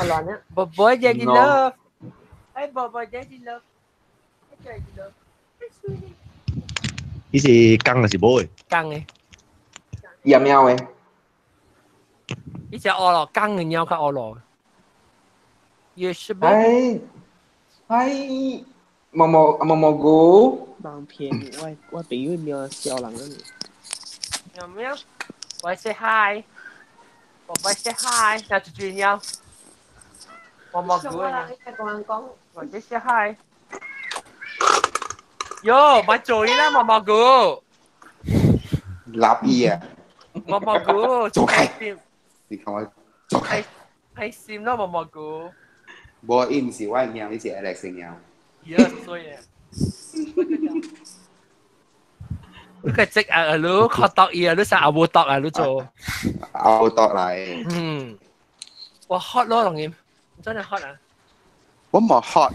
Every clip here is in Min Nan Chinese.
亂啊！寶寶 Daddy love，哎，寶寶 Daddy love，哎 Daddy love，呢是公還是母的？公的。野貓的。呢隻餓咯，公嘅貓較餓咯。也是呗。哎哎，毛毛毛毛菇。人騙我，我朋友貓小人啊。喵喵，我 say hi，寶寶 say hi，那隻隻貓。毛毛菇啊！我 say hi。喲，咪做嘢啦，毛毛菇。立意啊！毛毛菇，走開！你看我走開。係閃咯，毛毛菇。無，伊毋是我的貓，伊是 Alex 的貓。呀，衰啊！你個職啊，你確讀伊啊，你成阿無讀啊，你做。阿無讀來。嗯。我 hot 咯，龍岩，真係 hot 啊！我冇 hot。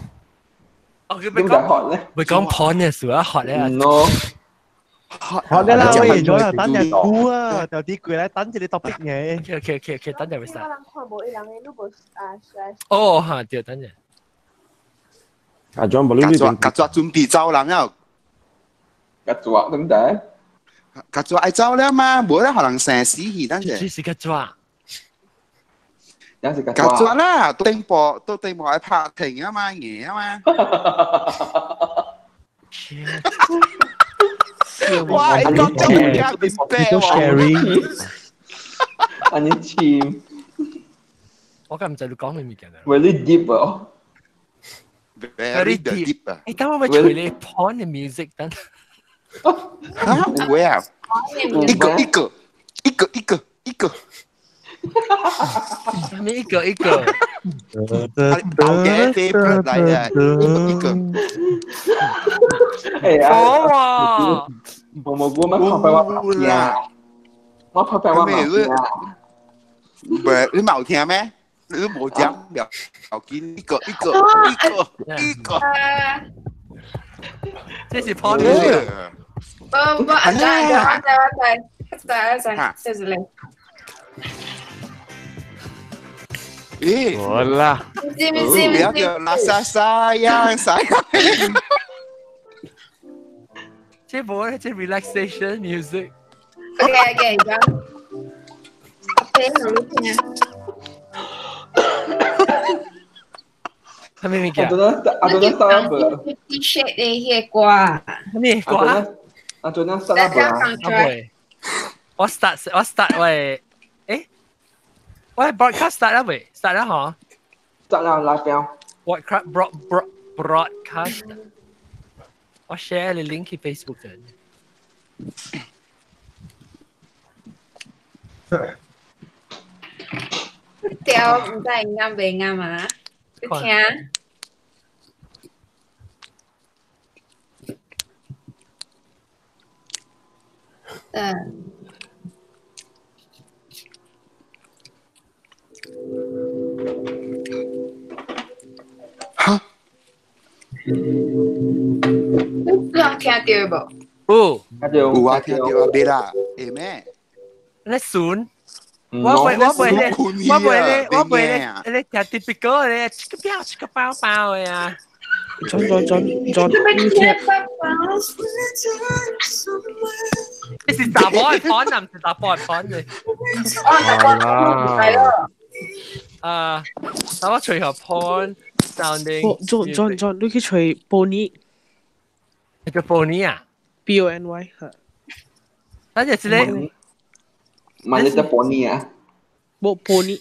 哦，佢咪講，咪講 porn 嘅時候 hot 咧。 No。好的啦，喂，咗啦，等陣估啊，有啲攰咧，等住你 topic 嘅。 OK OK OK，等陣會 start。人看無伊人嘅，你無啊？哦，嚇，對，等陣。阿 John，無你你夾抓準備走人了。夾抓點解？夾抓愛走了嘛，無咧可能生死去，等陣。這是夾抓。夾抓啦，頂部都頂部愛拍停啊嘛，嘢啊嘛。哇！你講真嘅，別 sharing，安尼簽。我今唔就你講你物件啦。 Very deep 啊！Very deep 啊！誒，等我咪隨你 porn 嘅 music 等。嚇？有會啊！一個一個一個一個一個。係咪一個一個？豆嘅 favorite 嚟嘅，一個一個。係啊！好啊！毛毛菇乜拍俾我聽？我拍俾我聽。唔係你冇聽咩？你都冇講，又見一個一個一個一個。這是 porn music。不不，我知我知我知我知我知，謝謝你。咦？好啦。唔知唔知唔知。不要叫拉沙沙呀沙呀。這無咧，這 relaxation music。 OK OK，而家。聽好聽。係咩物件？阿做得三個。 Fifty Shades 的迄個歌。咩歌？阿做得三個。阿妹，我 start 我 start 喂，誒，我 broadcast start 啦未？start 啦嗬？start 啦，拉標。 Broadcast broad broad broadcast。我 share 你 link 去 Facebook 啫。條唔知啱未啱啊？你聽。嗯。嚇？你有聽到無？有，聽到有啊，聽到啊，別啦，會咩？你順。我袂我袂咧，我袂咧，我袂咧，你聽 typical 咧，一個表一個包包的啊。轉轉轉轉，你聽。這是查某的款啊，毋是查甫的款嘅。哦，係咯。啊，等我隨後 porn sounding。轉轉轉，你去隨 Pony。叫 Pony 啊？B O N Y 嚇。等陣先咧。 My Little Pony 啊？冇 Pony。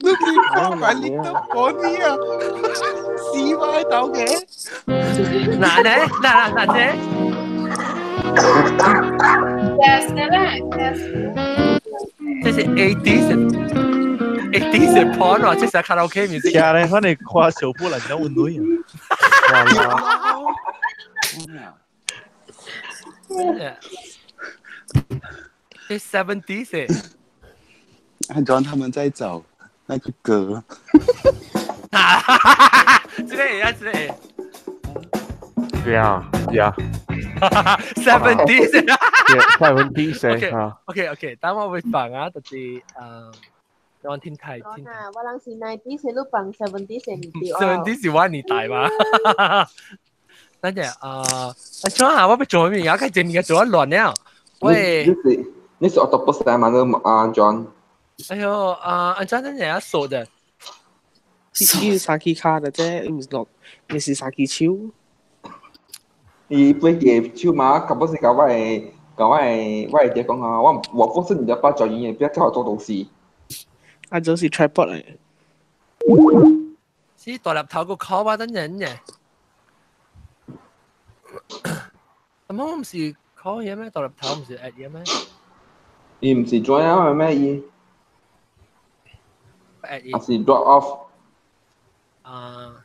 你講 My Little Pony 啊？死歪豆嘅。嗱咧，嗱嗱嗱姐。 Yes，啦，yes。這是 80s 80s 的 porn 喎，這是卡拉 OK music。聽咧，反正看小布蘭有運女啊。哇！這 70s 阿 John 他們在找那個歌。這個啊，這個。 Yeah, yeah. 70s. Yeah, 70s. OK, OK, OK. 等我會放啊，就是我天太天。啊，我人是90歲，你放70歲唔對。 70是我年代嘛。等陣啊，阿張啊，我要做咩？而家這面做得亂了。喂，你是 octopus 嚟嘛？你阿 John。哎呦，啊，阿張等陣一數的。伊三支跤的啫，伊毋是落，伊是三支手。伊背嘅手嘛，根本是甲我的爹講啊，我不是你的八爪魚，你不要叫我做東西。啊，就是 tripod 嚟。是大粒頭個考啊，等陣嘅。咁我唔是考嘢咩？大粒頭唔是 at 嘢咩？伊唔是 join 啊咩？伊 at 還是 drop off？啊。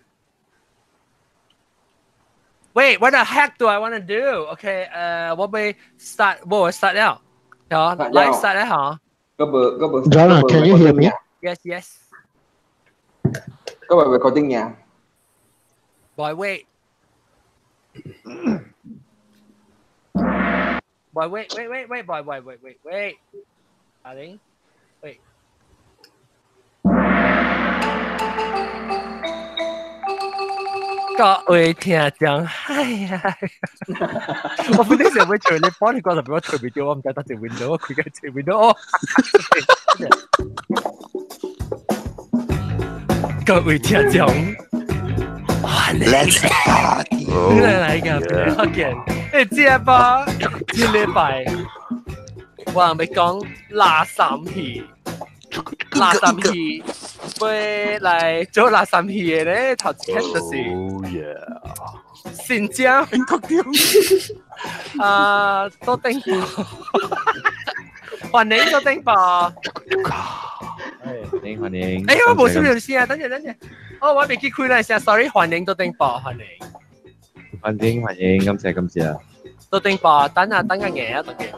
Wait, what the heck do I want to do? Okay, 我被 start，我 start 了，好，來 start 了哈。嗰部嗰部。 John, can you hear me? Yes, yes. 嗰部 recording 呀。 Boy, wait. Boy, wait, wait, wait, wait, boy, boy, wait, wait, wait. 阿玲，wait. 各位聽眾，哎呀，我本來想要做你幫你講特別，我特別掉，我唔知得隻 window，我開個隻 window 哦。各位聽眾，Let's party！嚟個別見，誒，這吧，這禮拜我係咪講垃圾戲？垃圾戲。會來做垃圾戲的咧，頭一天就是新疆，啊，都頂寶，歡迎都頂寶，歡迎歡迎。哎，我冇收到聲啊，等陣等陣，哦，我未記開啦聲，sorry，歡迎都頂寶，歡迎，歡迎歡迎，感謝感謝。都頂寶，等下等下嘢啊，等嘅。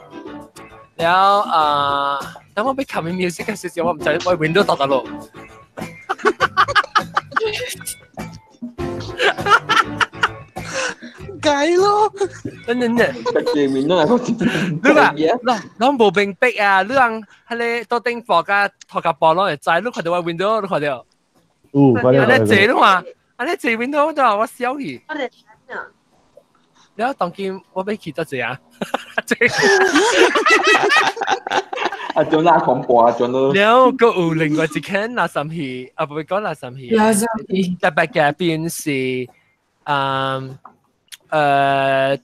然後啊，等我俾琴日 music 嘅少少，我唔使我 window 得得咯。計咯，等等等，你話嗱，攏無明白啊！你人彼個桌頂佛甲頭殼布攏會知，你看到我 window，你看到？有，看到。按呢坐你看，按呢坐 window 就我笑去。了當今我欲去倒坐啊？阿 John 拉恐怖啊，John 咯。了，閣有另外一間垃圾戲，啊，不講垃圾戲。垃圾戲。特別嘅邊是，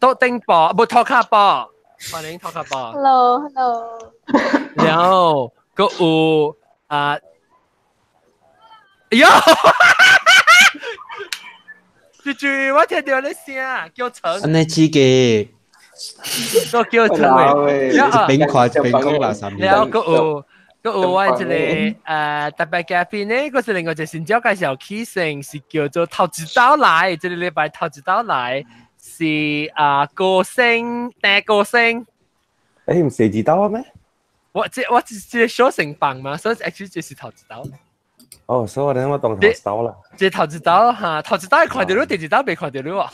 桌頂布，無塗跤布，歡迎塗跤布。 Hello，Hello。然後閣有啊，喲！豬豬，我聽到你聲，叫陳。按呢刺激。都叫陳偉。一邊看一邊講垃圾。了，閣有我一個特別嘉賓呢，閣是另外一個新招介紹起身，是叫做頭一道來，這個禮拜頭一道來是啊歌星，大歌星。誒，唔是一道咩？我這個小成棒嘛，所以 actually 這是頭一道。哦，所以我等我當頭一道啦。這頭一道哈，頭一道會看到你，第二道未看到你喎。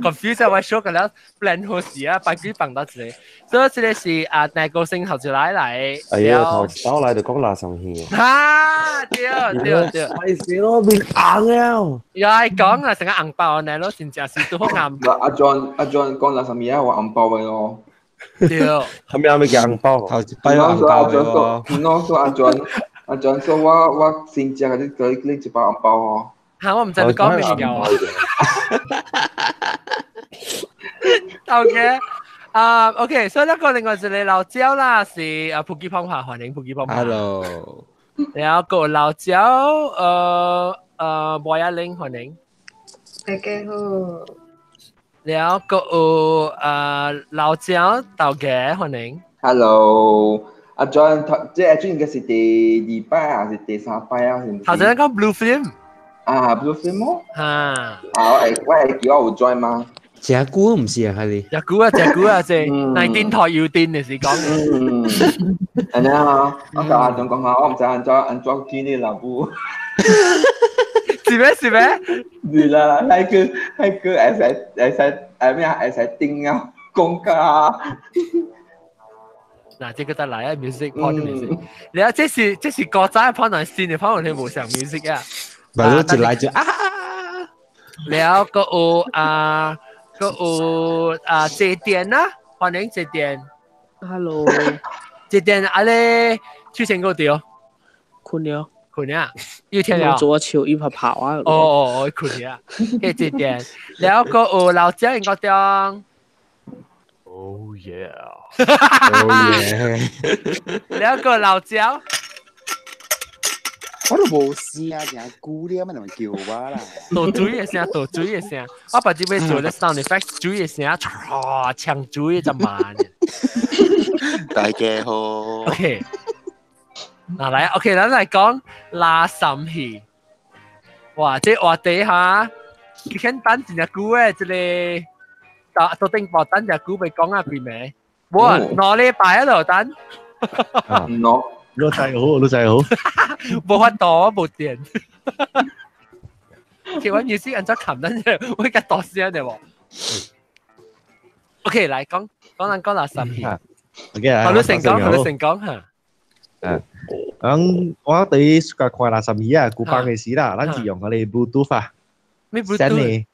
confuse 我說個了 plan 好事啊，擺幾放到一個，所以這個是啊，大歌星頭一來來。哎呀，頭一道來就講垃圾戲。哈，對對對。哎死咯，面硬了。又愛講啊，成個紅包呢咯，真正是拄好硬。阿 John 阿 John 講垃圾嘢，我紅包嘅咯。對。後面後面叫紅包。頭一擺紅包嘅咯。我說阿 John 阿 John 說我先食嗰啲拎一包紅包哦。嚇！我唔知你講咩嘢啊。OK，啊 OK，所以那個另外一個老椒啦，是啊普吉胖胖，歡迎普吉胖胖。 Hello。然後個老椒，莫亞玲歡迎。大家好。然後個老椒豆家歡迎。 Hello。阿 John，這阿 John 應該是第二擺還是第三擺啊？頭先講 Blue Film。啊，Blue Film 咯。啊。啊，我會記我有 join 嗎？食久唔是啊，係你。食久啊，食久啊，這那電台有電就是講。嗯。安尼啊，我甲阿 John 講下，我唔知按怎見你老母。是咩？是咩？是啦，彼個會使咩啊？會使頂啊，講價。嗱，這個得來啊，music porn music。你啊，這是國際 porn 嚟先嘅 porn，你無上 music 啊。咪都一來就啊！了個有啊，個有啊，這電啦，歡迎這電。 Hello，這電阿咧出成個掉，困了，困啊，又聽了。做手一拍跑啊！哦哦哦，困了。嘅這電，了個有老蔣個中。 Oh yeah！ Oh yeah！了個老蔣。我都無聲，成久了，咪就叫我啦。倒水的聲，倒水的聲，我把這邊做咧 sound effect，水的聲，唰，搶水就慢。大家好。 OK，嗱來，OK，咱來講垃圾戲。哇，這話題哈，佢肯等一隻久誒，這個到到頂部等一隻久未講啊，幾暝？無啊，2禮拜啊，就等。喏。老細好，老細好。無法度，無電。其實我意思按怎冚咱啫，我較大聲的無。OK，來講講咱講垃圾戲。 OK 好，你成講，好，你成講嚇。咁我對暑假看垃圾戲啊，古板嘅事啦，咱是用嗰啲 Bluetooth 啊。咩 Bluetooth？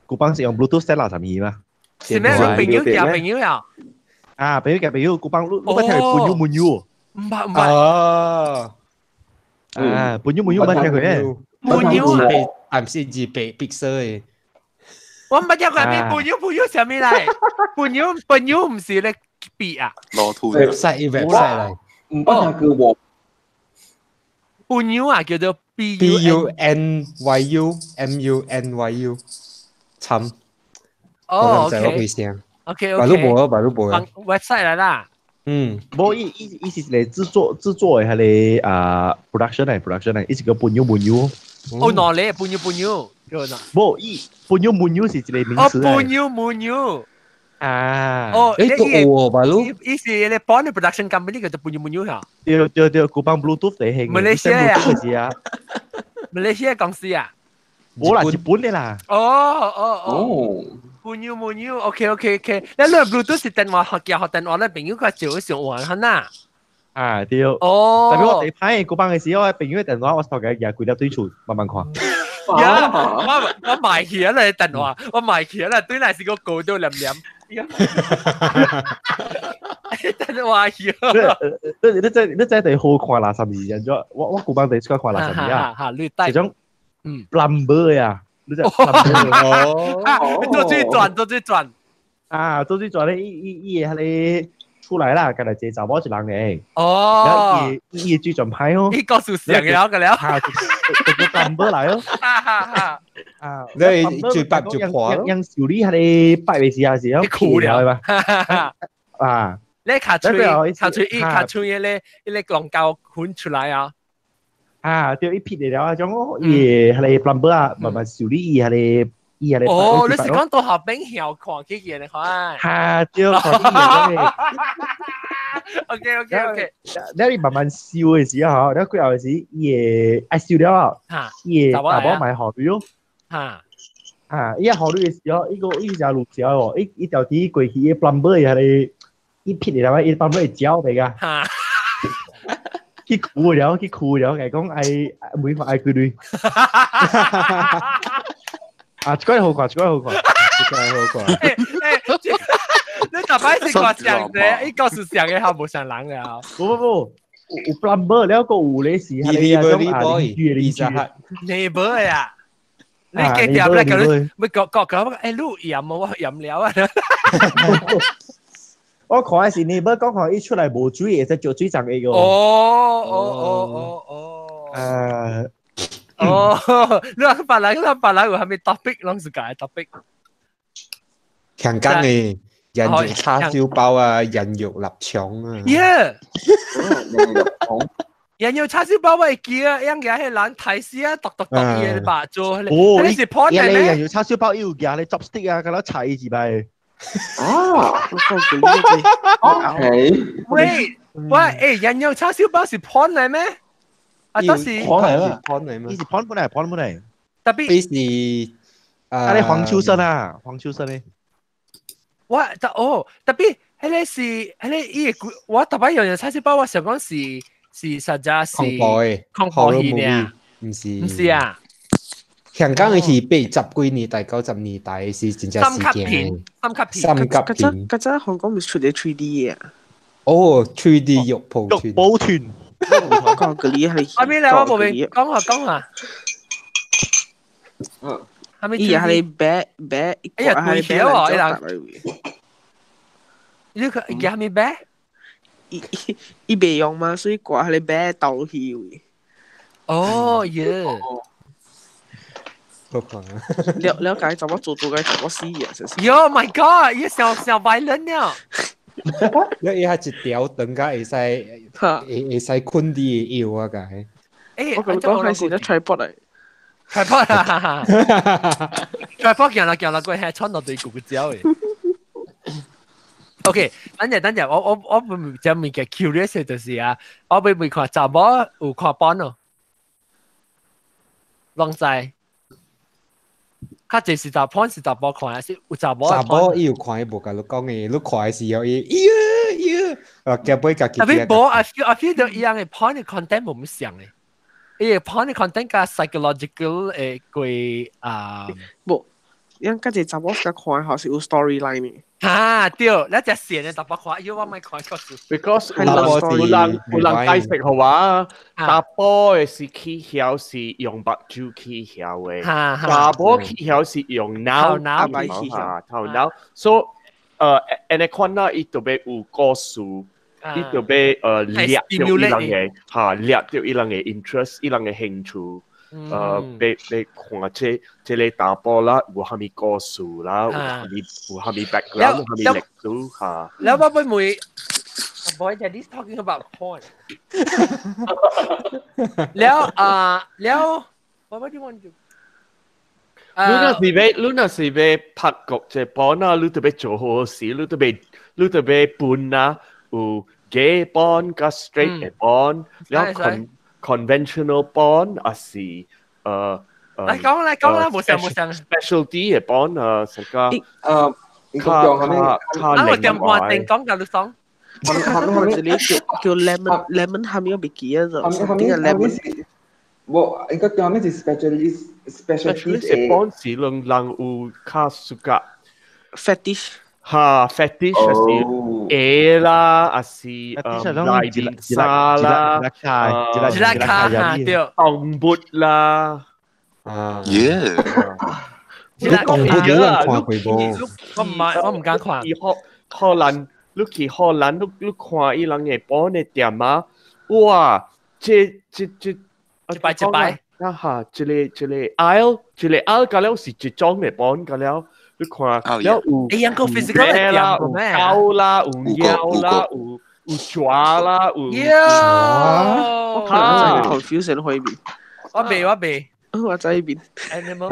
古板是用 Bluetooth send 垃圾戲嘛？是咩？朋友夾朋友呀？啊，朋友夾朋友，古板你你捌聽過半友半友？唔捌唔捌。哦。啊，半友半友捌聽過咧？半友啊？係唔是二白白色嘅？我唔捌聽過咩半友半友啥物來？半友半友唔是咧筆啊？攞圖 website website 嚟。唔捌聽過喎。半友啊，叫做 B B U N Y U M U N Y U，慘。哦我唔知我幾聲。 OK 白都無啊，白都無啊。 website 來啦。嗯，無伊伊伊是嚟製作的彼個啊 production 嚟 production 嚟，伊是個半友半友。哦，哪裡半友半友叫哪？無伊半友半友是一個名詞。哦，半友半友。啊。哦，誒，都有喎，白都。伊是咧幫你 production company 叫做半友半友嚇。對對對，古幫 Bluetooth 嚟興。馬來西亞啊。馬來西亞公司啊。無啦，日本的啦。哦哦哦。半友半友，OK OK OK。你你 Bluetooth 是電話學嘅學電話咧，朋友佢照上玩嚇呐。啊對。哦。特別我第擺古幫嘅時，我朋友電話我頭家舉幾粒對厝慢慢看。呀！我賣起啦電話，我賣起啦，對來是個高到黏黏。電話起。你這地好看垃圾是安怎？我古幫地出看垃圾啊。哈，你帶。這種 plumber 呀。你這 plumber 哦，做水轉，做水轉。啊，做水轉咧，伊伊伊會彼個出來啦，家來一個查某一人嘅。哦。然後伊伊水轉歹哦。伊告訴上了個了。啊，就個 plumber 來哦。哈哈哈。啊，你最白就破咯。用手裡彼個擺的時候是用苦了嘛。啊。你卡吹卡吹伊卡吹迄個彼個龍膠粉出來啊！啊，對，伊撇了啊，種伊彼個 plumber 啊，慢慢修理伊彼個伊彼個。哦，你是講到後邊曉看起見的款？哈，對，看起見的。 OK OK OK。你慢慢修的時候，你過後時伊會愛修了，伊會查某買雨咯。哈。啊，伊下雨的時候，伊個伊只路橋哦，伊伊條啲過去，伊 plumber 彼個。伊撇了，伊 plumber 會焦袂噶？去哭了，去哭了，伊講愛每塊愛幾鐳。啊，這個好看，這個好看，這個好看。你特擺是看上的，伊告訴上的，他無上人了。不不不，有 plumber 了，個有咧是，Delivery boy，鄰居。 neighbor 呀，你記得咧？佢咪講講講，誒，你飲我飲了啊。我看的是你，不講看伊出來無水，會使石水站的個。哦哦哦哦哦。哦，你話別人，你話別人有啥物 topic，攏是家 topic。強姦嘅人肉叉燒包啊，人肉臘腸啊。耶！人肉叉燒包我會記啊，樣個彼人提死啊，剁剁剁伊個肉做。哦，你是破的咩？人肉叉燒包伊有夾咧 chopstick 啊，佮咱切伊一擺。啊，OK。喂喂，誒，人肉叉燒包是 porn 嚟咩？啊，當時 porn 嚟啦，porn 嚟咩？伊是 porn 本來，porn 本來。特別是啊，你黃秋生啊，黃秋生咧。我，哦，特別迄個是迄個伊個我特擺用用叉燒包，我想講是實在是恐怖的恐怖戲呢？毋是毋是啊？香港的戲80幾年代、90年代是真正三事件級片，三級片，三級片。嗰陣香港咪出咗 3D 嘅。哦，3D 肉蒲團。肉蒲團。講嗰啲係。阿邊咧？我冇明，講下講下。嗯。係咪？伊係白白，哎呀，對起喎，伊人。你佢係咪白？伊伊袂用嘛，所以掛係白倒去位。哦耶！了了解怎麼做做嘅怎麼死啊！真是。 Yo my god！伊上上 violent 了。你伊係一條長甲會使會會使困佇腰啊個。欸，我講講係是咧 tripod 嚟。 tripod 啊！tripod 行啦行啦，過係穿落對骨腳嘅。OK，等陣等陣，我唔只物件 curious 就是啊，我未未看查某有看 porn 咯，攏知。較濟是查 porn 是查某看，還是有查某？查某伊有看，伊無共你講的，你看的時候伊，咦咦，啊，夾尾家己。特別無，I feel 到伊樣的 porn 的 content 無乜像的，伊個 porn 的 content 較 psychological 的過啊。無，因較濟查某較看好是有 storyline 的。啊對，你隻線的查某看，喲我莫看確實。 Because 有人有人解釋予我，查埔的是起曉是用目睭起曉的，查某起曉是用腦起曉，頭腦。所以按呢款啦，伊特別有故事，伊特別掠著伊人的哈，掠著伊人的 interest，伊人的興趣。欲欲看這這个查埔啦，有啥物故事啦，有啥物有啥物 background，有啥物歷史哈。了我欲問，Boy, Daddy's talking about porn 了啊了，what do you want to do？你若是欲，你若是欲拍國際 porn 啊，你著欲做好事，你著欲你著欲分啊，有 gay porn 佮 straight 的 porn，了 conventional porn 還是來講來講啦，無相無相。 specialty 的 porn 啊，成個較較較啊，我電話電講甲你講。我這裡叫叫 lemon lemon 係咪我袂記得咗？點個 lemon？無，應該叫咩是 specialist specialist 的 porn 是兩人有較 suka fetish。哈，fetish 還是鞋啦，還是內面衫啦，一粒卡哈對，動物啦，啊，耶！你動物你有看過無？我毋捌，我毋敢看。去荷荷蘭，你去荷蘭，你你看伊人的 porn 的店啊，哇！這這這一擺一擺，啊哈，一个一个 aisle，一个 aisle 甲了是一種的 porn 甲了。你看，了有欸，有個 physical 的啦，有狗啦，有貓啦，有有蛇啦，有。我可能真係 confuse 喺邊。我未，我未。我在邊。 Animal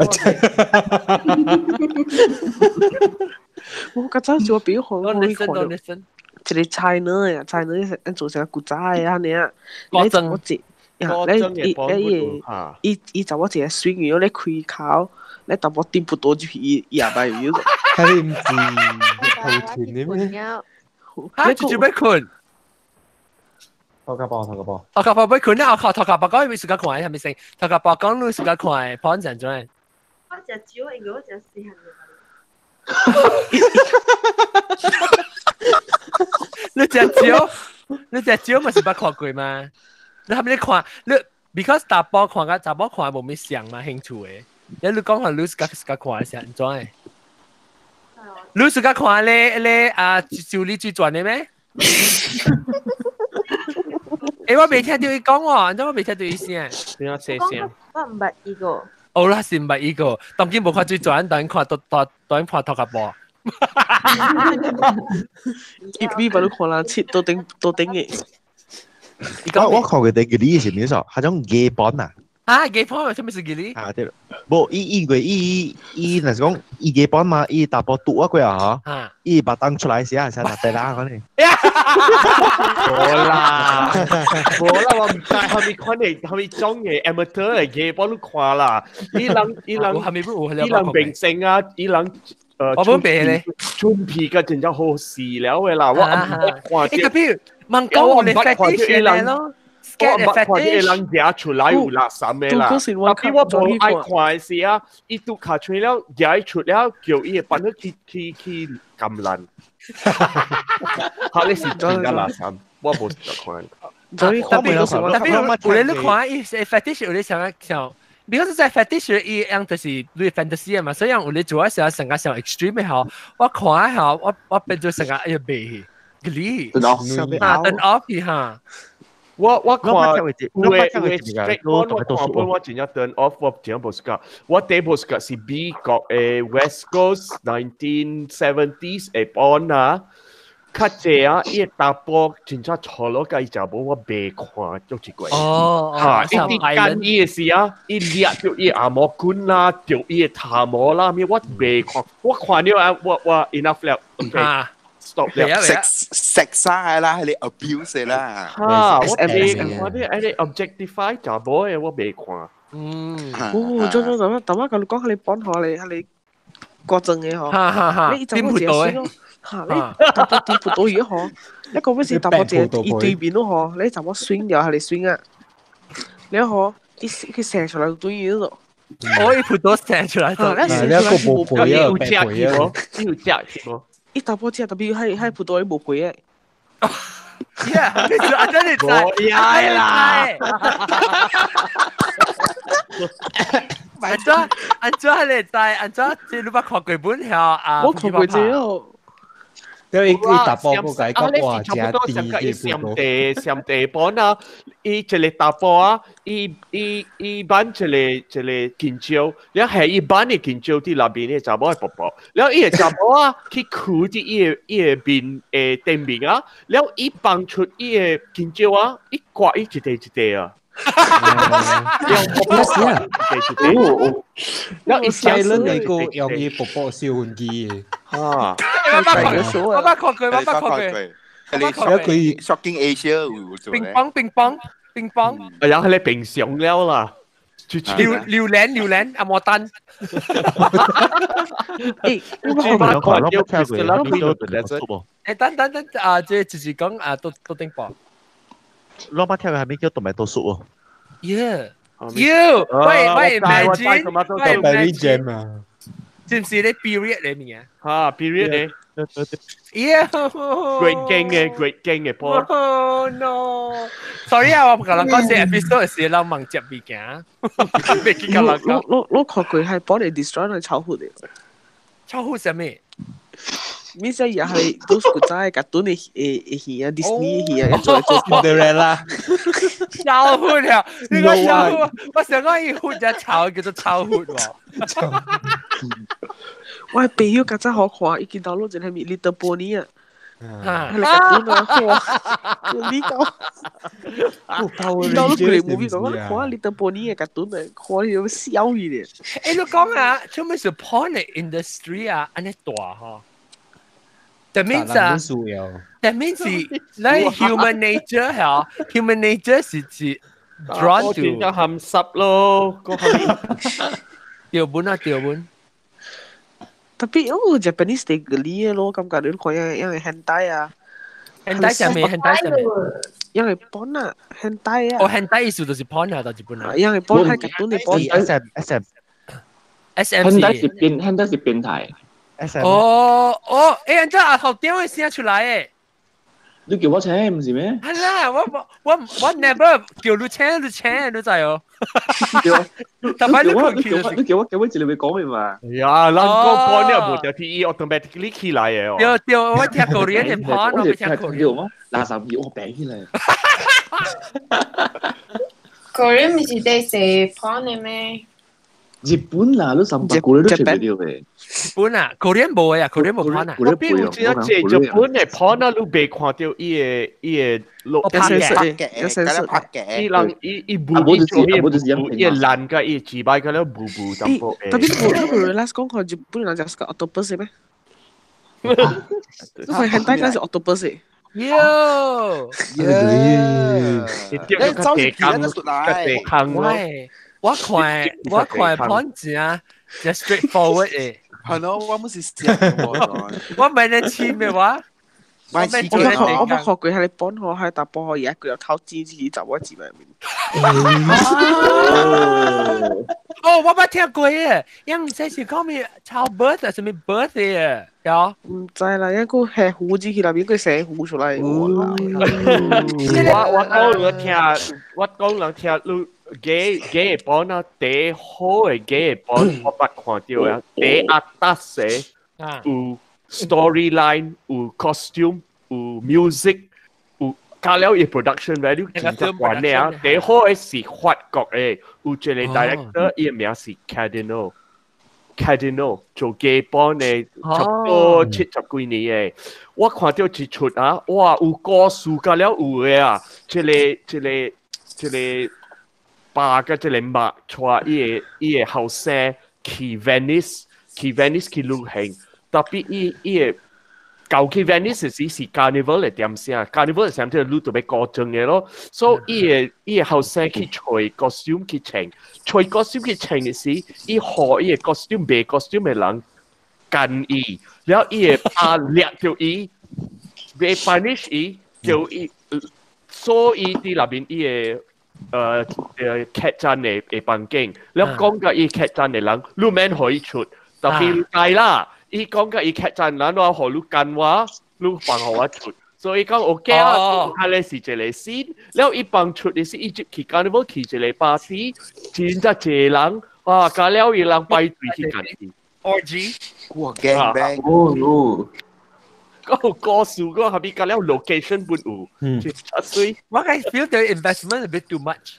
我較早時我表看，我看到一個 China 呀，China 是做成古早的按呢啊。古裝。我一，你伊伊伊伊查某一个水魚咧開口。你淡薄點不多就伊伊也捌有。佢毋是肉蒲團的咩？嚇！直接欲睏。頭殼包，頭殼包。頭殼包欲睏咧，我靠！頭殼包講伊欲 suka 看的啥物先？頭殼包講你 suka 看的 porn 是按怎的？我食酒，因為我食細漢的。你食酒，你食酒嘛是捌看過嗎？你係咪你看？你 because 查埔看佮查某看無物像嘛，興趣的。你你講下你 suka suka 看的是按怎的？你 suka 看咧咧啊，修理水轉的咩？欸，我未聽著伊講喎，按怎我未聽著伊聲？點啊聲聲？我毋捌伊個。哦啦，是毋捌伊個，當今無看水轉，當看當當當看頭殼波。伊比把你看人切都頂都頂嘅。我看過第個你是咩啥？彼種 gay porn 啊。啊，gay porn 啥物是 gay？啊對，無伊伊過伊伊若是講伊 gay porn 嘛，伊查埔拄啊過啊嗬，伊目當出來時啊，是拿白啦可能。無啦，無啦，我毋知啥物款的，啥物種的 amateur 的 gay porn 你看啦，伊人伊人伊人明星啊，伊人我本白咧，春皮嘅真正好事了嘅啦，我唔捌看到。特別問講我哋 fetish 嚟咯。我唔捌看到人夾出來有垃圾嘅啦，特別我無愛看嘅時啊，伊拄卡出了夾出了，叫伊搬去去去橄欖。哈！你是真正垃圾，我無看。特別特別有咧你看伊 fetish 有咧想想。because 在 fetish 伊樣就是你 fantasy 嘛，所以有咧做啊時成個上 extreme 嘅吼，我看下我變做成個哎呀袂，個啊turn off 去哈。我看有嘅有嘅 straight on 我看本我真正 turn off 我真正無 suka。我第一無 suka 是美國嘅 West Coast 1970s 嘅 porn 啊。較濟啊，伊個查埔真正錯落甲伊食無，我袂看足一過。哦，嚇！伊佇幹伊的時啊，伊掠著伊阿毛棍啦，著伊的頭毛啦，咩我袂看，我看了啊，我 enough 了，OK，stop 了。食食晒啦，係你 abuse 啦。嚇！我袂看啲，哎你 objectify 查某的，我袂看。嗯。哦，做做做，頭先甲你講，你幫下你，你國政嘅嗬，你就冇解釋咯。嚇！你淡薄啲葡萄嘢嗬，一個咩是淡薄只一對面咯嗬，你怎麼選掉係你選啊？你嗬，一佢射出來對面咯。我一葡萄射出來就，你一個無皮啊，有食去無？有食去無？一淡薄只特別係係葡萄無皮嘅。 Yeah，你做真係冇呀啦！安怎安怎係你知？安怎這你捌看過本曉啊？我看過這哦。因為伊查埔個解講哇，真甜嘅上地上地盤啊，伊一個查埔啊，伊伊伊挽一個一個金蕉，了係伊挽的金蕉佇內面的查某的婆婆，了伊個查某啊去跍佇伊的伊的面的頂面啊，了伊放出伊的金蕉啊，伊割伊一塊一塊啊。那是啊，那伊細輪那個用伊婆婆燒魂機的。啊！我捌看過，我捌看過，我捌看過。我佢 Shocking Asia 有做乒乓乒乓乒乓。哎呀，佢哋平常了啦。榴榴蓮榴蓮阿摩丹。誒，我捌看過，我捌聽過。誒，等等等啊，這就是講啊，都都頂播。我捌聽過係咩叫動物多數喎？Yeah，you，喂喂，imagine，喂 imagine 啊，是唔是你 period 裏面啊？嚇，period 咧。Yeah， Great gang 嘅 Great gang 嘅波。 Oh no！Sorry 啊，我唔夠人講這 episode 時，人問接物件，未記得人講。我看過係幫你 destroy 嚟炒血嘅。炒血啥物？咪即又係都是古早嘅卡通嘅誒戲啊，迪士尼戲啊，做做 Cinderella。超血了，你講超血，我想講伊血只炒叫做超血喎。我朋友較早好看，伊見到攞一個咪 Little Pony 啊，係卡通啊，哇，你講，見到攞佢 movie 講，我看 Little Pony 嘅卡通啊，看你有笑伊咧。誒，你講啊，做咩是 porn industry 啊，按呢大嗬？That means 啊，that means 是咱 human nature 嚇，human nature 是是 drawn to 就鹹濕咯，個掉本啊掉本。特別哦，Japanese 啲嗰啲咯，感覺你看樣樣 hentai 啊，hentai 係咩？hentai 係咩？因為 porn 啊，hentai 啊。哦，hentai 意思就是 porn 啊，就日本啊。因為 porn 係卡通嘅 porn。 S M S M S M hentai 是變 hentai 是變態。哦哦，欸，按怎阿學長會寫出來誒？你叫我請唔是咩？係啦，我 never 叫你請，你請，你知哦。對啊，特別你你叫我叫我一個會講嘅嘛？呀，咱講 porn 了無就 T E automatically 起來嘅哦。對對，我聽 Korean 嘅 porn，我聽 Korean。我垃圾魚我病起來。 Korean 唔是在寫 porn 嘅咩？日本啦，你三百個你都食唔到嘅。日本啊，Korean 無嘅啊，Korean 無 porn 啊。我邊有真濟日本嘅 porn 啊，你未看到伊個伊個落拍嘅，有拍嘅。伊人伊伊無伊做伊伊爛個伊自擺個了無無淡薄。特別我你 realize 講看日本人就是個 octopus 咩？你看 hentai 嗰是 octopus。 Yo，你走地坑，地坑喂。我看我看 porn 真真 straightforward 嘅，係咯，我冇是想我唔係你簽嘅話，我我捌看過，係你幫我係搭波可以，佢又偷錢自己走我字入面。哦，我捌聽過嘅，因唔知是講咩 childbirth 還是咩 birth 嘅，有？唔知啦，因個係胡子去那邊，佢生胡出來。我講人聽，我講人聽，你假假嘅幫啊，第好嘅假嘅幫，我捌看到啊，第阿達些有 storyline，有 costume，有 music，有加了伊 production value 真正懸的啊！第好的是法國的，有一個 director，伊的名是 Cardinal。Cardinal 做基本的，差不多70幾年的。我看到一出啊，哇，有故事加了有的啊，這個爸佮這個媽帶伊的後生去 Venice，去 Venice 去旅行，特別伊的。舊去 Venice 時是 Carnival 的點聲，Carnival 的點聲你就欲古裝的咯，所以伊的後生去揣 costume 去穿，揣 costume 去穿的時，伊予伊的 costume 賣 costume 的人幹伊，了伊的爸掠著伊，欲 punish 伊，叫伊，所以佇內面伊的客棧的房間，了講共伊客棧的人，你免予伊出，特別解啦。伊講共伊客棧人，我予你幹我，你放予我出，所以講 OK 啊，佢咧是一個 scene，了伊放出的是伊去 carnival 去一個 party，真正濟人，哇，加了伊人排隊去幹伊。 Orgy，哇，gang bang，哦個故事個後邊加了 location 本有，真水。我係 feel the investment a bit too much。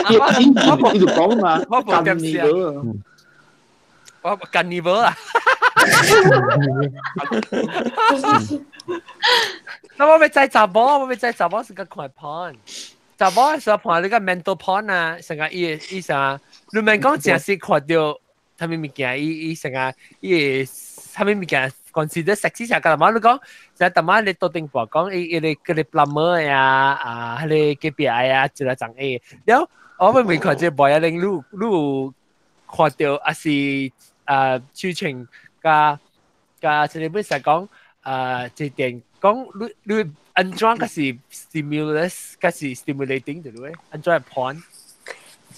你就講嘛，我冇點先。我 carnival 啊！那我欲知查某，我欲知查某是個看 porn，查某是看你個 mental porn 啊，成個伊伊啥，你免講正是看著啥物物件，伊伊成個伊啥物物件 consider sexy 啥個嘛？你講，就逐擺你到頂部講伊伊個嗰個 plumber 呀，啊，彼個隔壁呀，一個長 A，了我欲問看這無一定你你有看著，抑是？啊，劇情佮佮這個本實講啊，這點講你你按怎閣是 stimulus，閣是 stimulating 對不對？按怎 porn？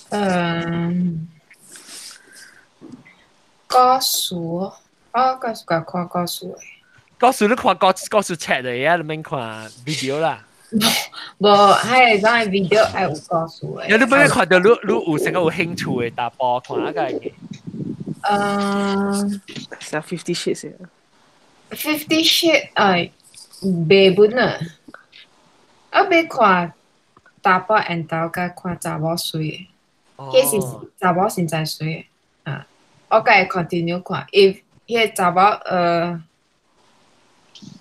嗯，故事，我閣是看故事的。故事你看故故事冊的呀，你免看 video 啦。無，係講 video 愛有故事的。有你本來看著你你有成個有興趣的查埔看啊個。嗯，是 Fifty Shades 。Fifty Shades 哎，袂本啊，我欲看查埔緣投佮看查某媠的，彼是查某實在媠的啊，我閣會 continue 看，伊彼個查某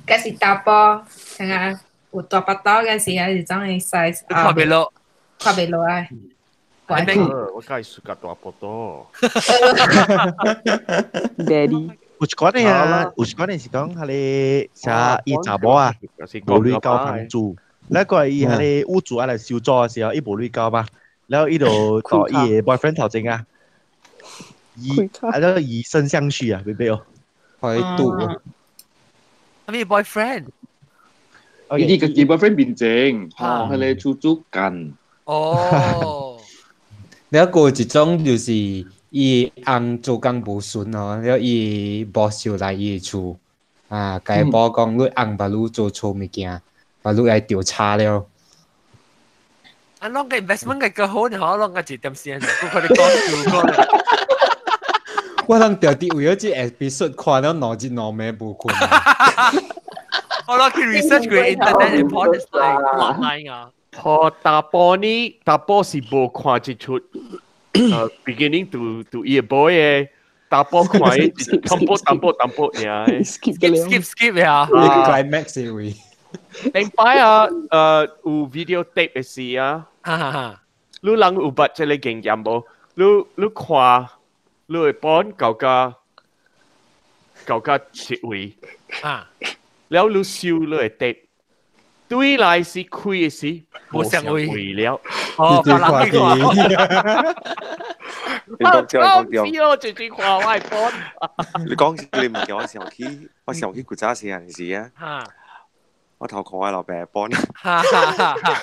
敢是查埔，看下有大腹肚，敢是還是怎的 size 啊？看袂落，看袂落來。我梗係暑假大腹肚。 Daddy，有一款的啊，有一款的是講彼個啥伊查某啊，無鐳交房租，那個伊彼個屋主啊來收租的時候，伊無鐳交嘛，然後伊就到伊的 boyfriend 頭前啊，以啊那個以身相許啊，別別哦，開賭。啥物 boyfriend？伊家己 boyfriend 面前，吼，彼個出租幹。哦。了閣有一種就是伊翁做工無順哦，了伊 boss 就來伊厝，啊，共伊某講你翁捌你做錯物件，捌你來調查了。啊，攏個 investment 個較好呢，嗬，攏個一點先，我看你講做過。我通著佇為咗這 episode 看了2日2暝無睏。我攏去 research 過 internet report is like online 啊。吼，查埔呢，查埔是無看一出，beginning to 伊個 boy 的，查埔看伊淡薄淡薄淡薄爾，skip skip skip 呀，climax 的位。頂擺啊，有 video tape 的時啊，你人有捌這個經驗無？你看，你會幫舊家舊家一位，啊，了你收你的 tape。對來是開的時，無相位了。哦，別人去看。你講對，講對。知咯，直接看我係幫。你講你唔叫我想起，我想起古早時陣時啊。我頭看我老爸幫。哈哈哈！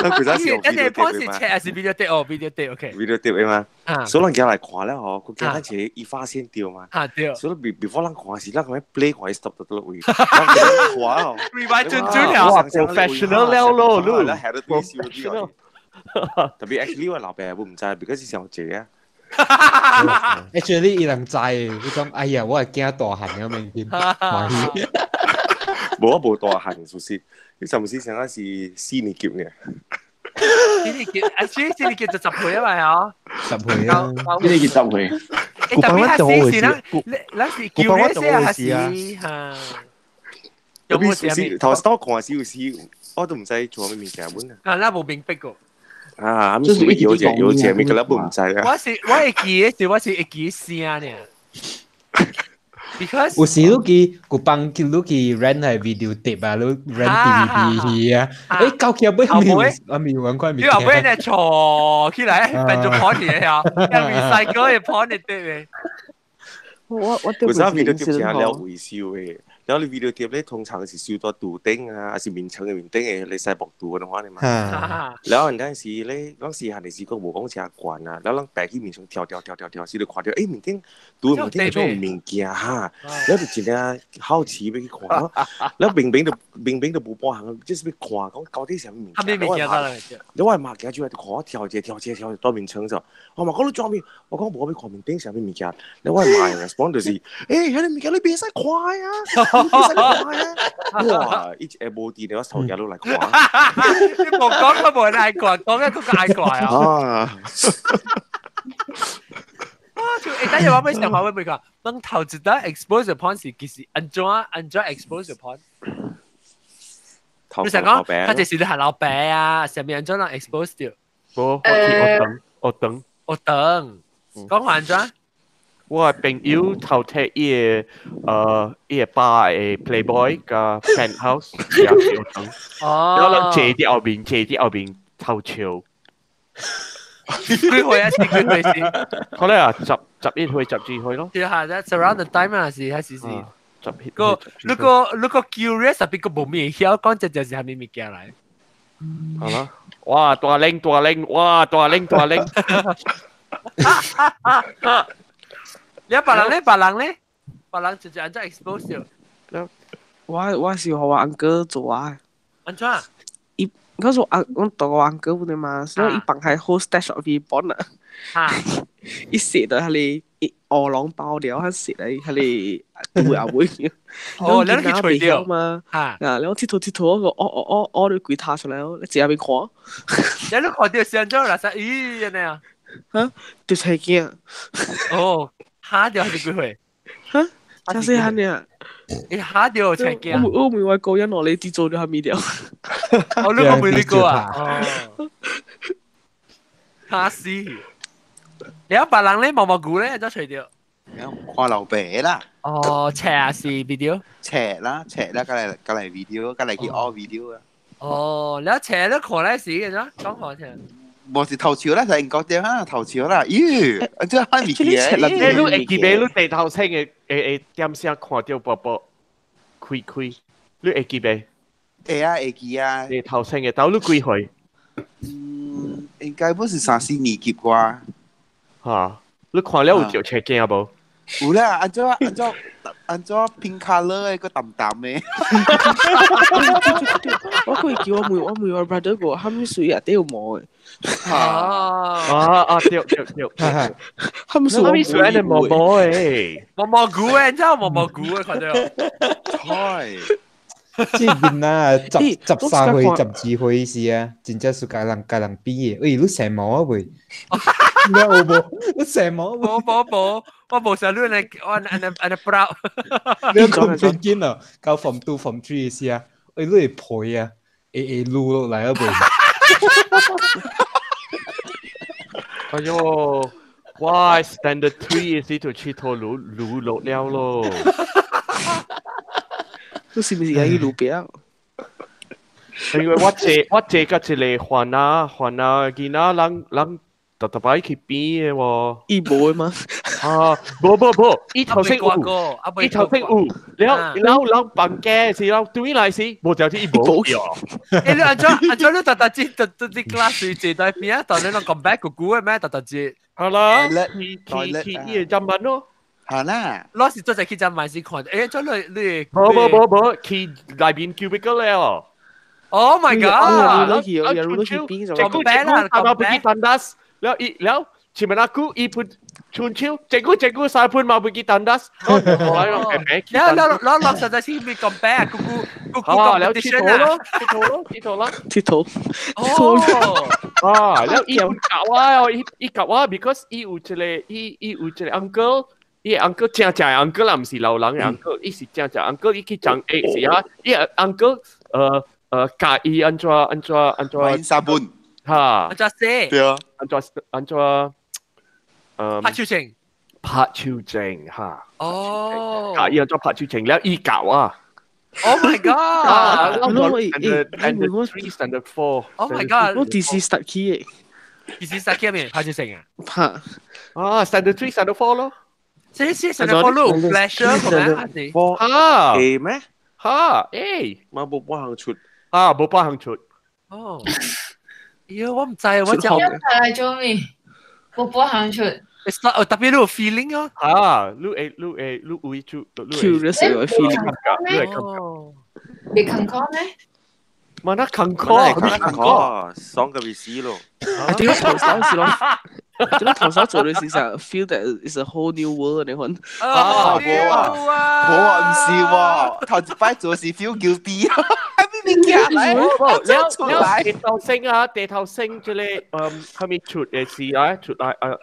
咱古早時用 video tape 是切還是 video tape？哦，video tape，OK。 video tape 嘛，所以咱行來看了吼，佢驚咱一個伊發現到嘛。嚇對。所以 before 咱看時，咱咁樣 play 看 stop 到倒位。咱看哦。 Rewind 轉轉了。哇，professional 了咯，你。 professional。特別 actually 我老爸我唔知，because 是上濟啊。 Actually 伊人知，佢講哎呀，我係驚大漢了，明天。無我無大漢，屬實，你甚至上是四年級嘅。四年級，啊，四年級就10歲啊嘛，嗬。10歲啊，四年級10歲。欸，特別係是啦，咱是叫你先還是嚇？特別是頭先我看時有時，我都唔知做咩物件本啊。啊，咱無明白過。啊，咁是有隻有隻，咪個咱唔知啊。我是我會記的是我是會記聲爾。Because 有時你去古幫去你去 rent 係 video tape 啊，你 rent DVD 去啊，誒到期尾咪啊咪揾塊物件。你後尾呢坐起來變做 porn 嘅呀，一 recycle 嘅 porn 嘅嘅。我古早 video tape 是了維修嘅，然後你 video tape 咧通常是收到肚頂啊，還是面層嘅面頂嘅，你使木肚嘅話你嘛。然後嗰陣時咧，嗰時係時講無講誠懸啊，然後咱白去面層跳跳跳跳跳，時就看到誒面頂拄面頂種物件哈，然後就真正好奇欲去看，然後明明就明明就無半項，就是欲看講到底啥物物件。物件你我媽行出來就看我跳一跳一跳到面層咗，我嘛講你做咩？我講無欲看面頂啥物物件，你我媽的 respond 就是，欸，彼個物件你袂使看啊！你袂使看啊！哇！伊一下無電，我頭家都來看。你無講佢無人愛看，講一個個愛看啊！啊！欸，等下我欲想話，我欲講，當頭一單 exposure point 是其實按怎按怎 exposure point？你想講，佢就是你行老爸啊，上面按怎人 expose 掉？無，我等，我等，我等，講按怎？我朋友頭睇伊個伊個爸的 Playboy 佮 Penthouse 也是有等，然後人坐佇後面，坐佇後面偷笑。幾歲啊？是幾歲先？可能啊，11歲、12歲咯。對下，that's around the time 啊，是還是是。11。個如果如果 curious 特別個無咩曉講，這就是啥物物件來。好啦，哇！大拎大拎，哇！大拎大拎。你別人咧，別人咧，別人直接按怎 expose 掉。我是予我翁哥做啊。按怎？伊我說翁我大個翁哥不對嘛，所以伊放開好 stash of 伊本啊。嚇！伊食到彼个伊烏龍包了，佢食到彼个肚後尾。哦，你去除掉嘛？嚇！啊，然後佚佗佚佗個，哦哦哦哦，你規塌出來，你坐下邊看。你看到上咗垃圾，咦，按呢啊？嚇！就青鏡。哦。嚇掉還是幾歲？嚇！真細漢爾。伊嚇掉青鏡。我問我個人落你啲做咗係咪掉？哦，你個問你個啊？哦。嚇死！你有別人咧，毛毛菇咧，就除掉。看老爸啦。哦，斜是 video。斜啦，斜啦，過來過來 video，過來去學 video 啊。哦，你斜你看來時嘅啫，講看聽。無是頭潮啦，就英國對哈頭潮啦，咦，這係物件。你會記袂？你地頭青嘅會點聲看到寶寶開開，你會記袂？會啊，會記啊。地頭青嘅，到你幾歲？嗯，應該不是三四年級啩。嚇！你看了有著青鏡無？有啦，按怎按怎按怎 pink color 的，閣淡淡的。我可以叫我問我問我 brother 個，哈咪水啊，底有毛的。啊啊對對對，哈咪水哈咪水係毛毛的，毛毛菇的，你知道毛毛菇的看到？係。這囡仔13歲、12歲時啊，真正是共人共人比的。喂，你生毛啊未？你有無？你生毛無？無無，我無想你來，我按按按 proud。你講正經哦，到 form 2、form 3時啊，喂，你會皮啊，會會擼落來啊未？哎喲，哇！Standard 3時就佚佗擼擼落了咯。你是毋是愛去路邊？因為我坐我坐甲一個番仔番仔囡仔，人人特特擺去邊嘅喎。伊無嘅嘛？啊，無無無，伊頭先有，伊頭先有，了了了房間是了對來是無條件伊無去哦。欸，你按怎按怎你特特節特特啲 class 坐在邊啊？當你攏講 back 個古嘅咩？特特節。係啦，去去去伊個針問咯。係啦。老是做只去針問是看，欸，怎你你？無無無無，去內面 cubicle 了。 Oh my god！講白啦，講白。tandas，了伊了，前面阿姑伊盤春秋，這個這個三盤嘛不記 tandas，了了了落實在是咪講白啊？姑姑姑姑講了鐵頭咯，鐵頭咯，鐵頭啦，鐵頭。哦，啊，了伊有教啊，伊伊教啊，because 伊有一個伊伊有一個 uncle。伊 uncle 正正 uncle 啦，毋是老人嘅 uncle，伊是正正 uncle，伊去講 A 是啊，伊 uncle 教伊按怎按怎按怎。沙本。嚇。按怎寫？對啊。按怎按怎？拍手情。拍手情嚇。哦。教伊按怎拍手情，了伊教啊。 Oh my god！ Standard 3, standard 4。 Oh my god！我第四 start 起嘅。第四 start 起咩？拍手情啊？拍。啊，standard 3, standard 4 咯。這是standard 4 咯，flash 咁樣啊？ A 咩？嚇 A，嘛無半行出。啊，無半行出。哦。妖，我唔知，我就。係做咩？無半行出。 It's not 特別你有 feeling 哦。啊，你會你會你會出，你 curious 有 feeling。你會感覺。你近康咩？嘛那近康，近康，爽個咪死咯。啊，點解頭手是咯？點解頭手做嘅時候 feel that it's a whole new world 你看？啊，無啊，無啊，唔是喎，頭一擺做是 feel guilty。你夾來，了了，地頭星啊，地頭星這個嗯，後面出嘅是啊，出來啊，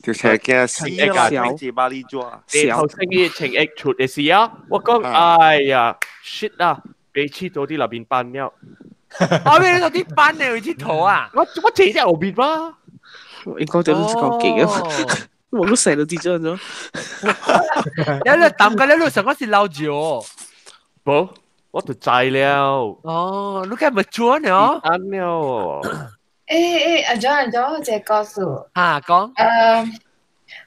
條斜鏡死啦，一巴里抓。地頭星嘅情液出嘅是啊，我講哎呀，shit 啊，被黐到啲那邊扮了。我邊有啲班你會佚佗啊？我我坐喺後邊嘛。應該就係講勁啊！我都成日都知咗。你你淡個你路上嗰時老酒。冇。我就知了。哦，你梗係咪做呢？啱了。欸欸，阿 John 阿 John，我一個故事。啊，講。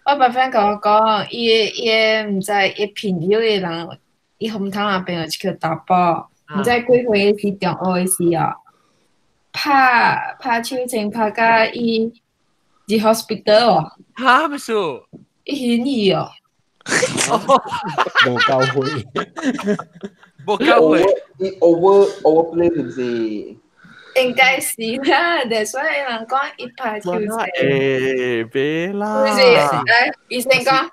我爸 friend 甲我講，伊伊毋知伊朋友的人，伊紅湯那邊有一個查埔，毋知幾歲時中學的時哦，拍拍手槍拍甲伊入 hospital 哦。哈，咩事？伊昏去哦。無夠血。無夠血。伊 over overplay 是毋是？應該是啦，但所以人講伊拍手槍。欸，別啦。不是，來醫生講。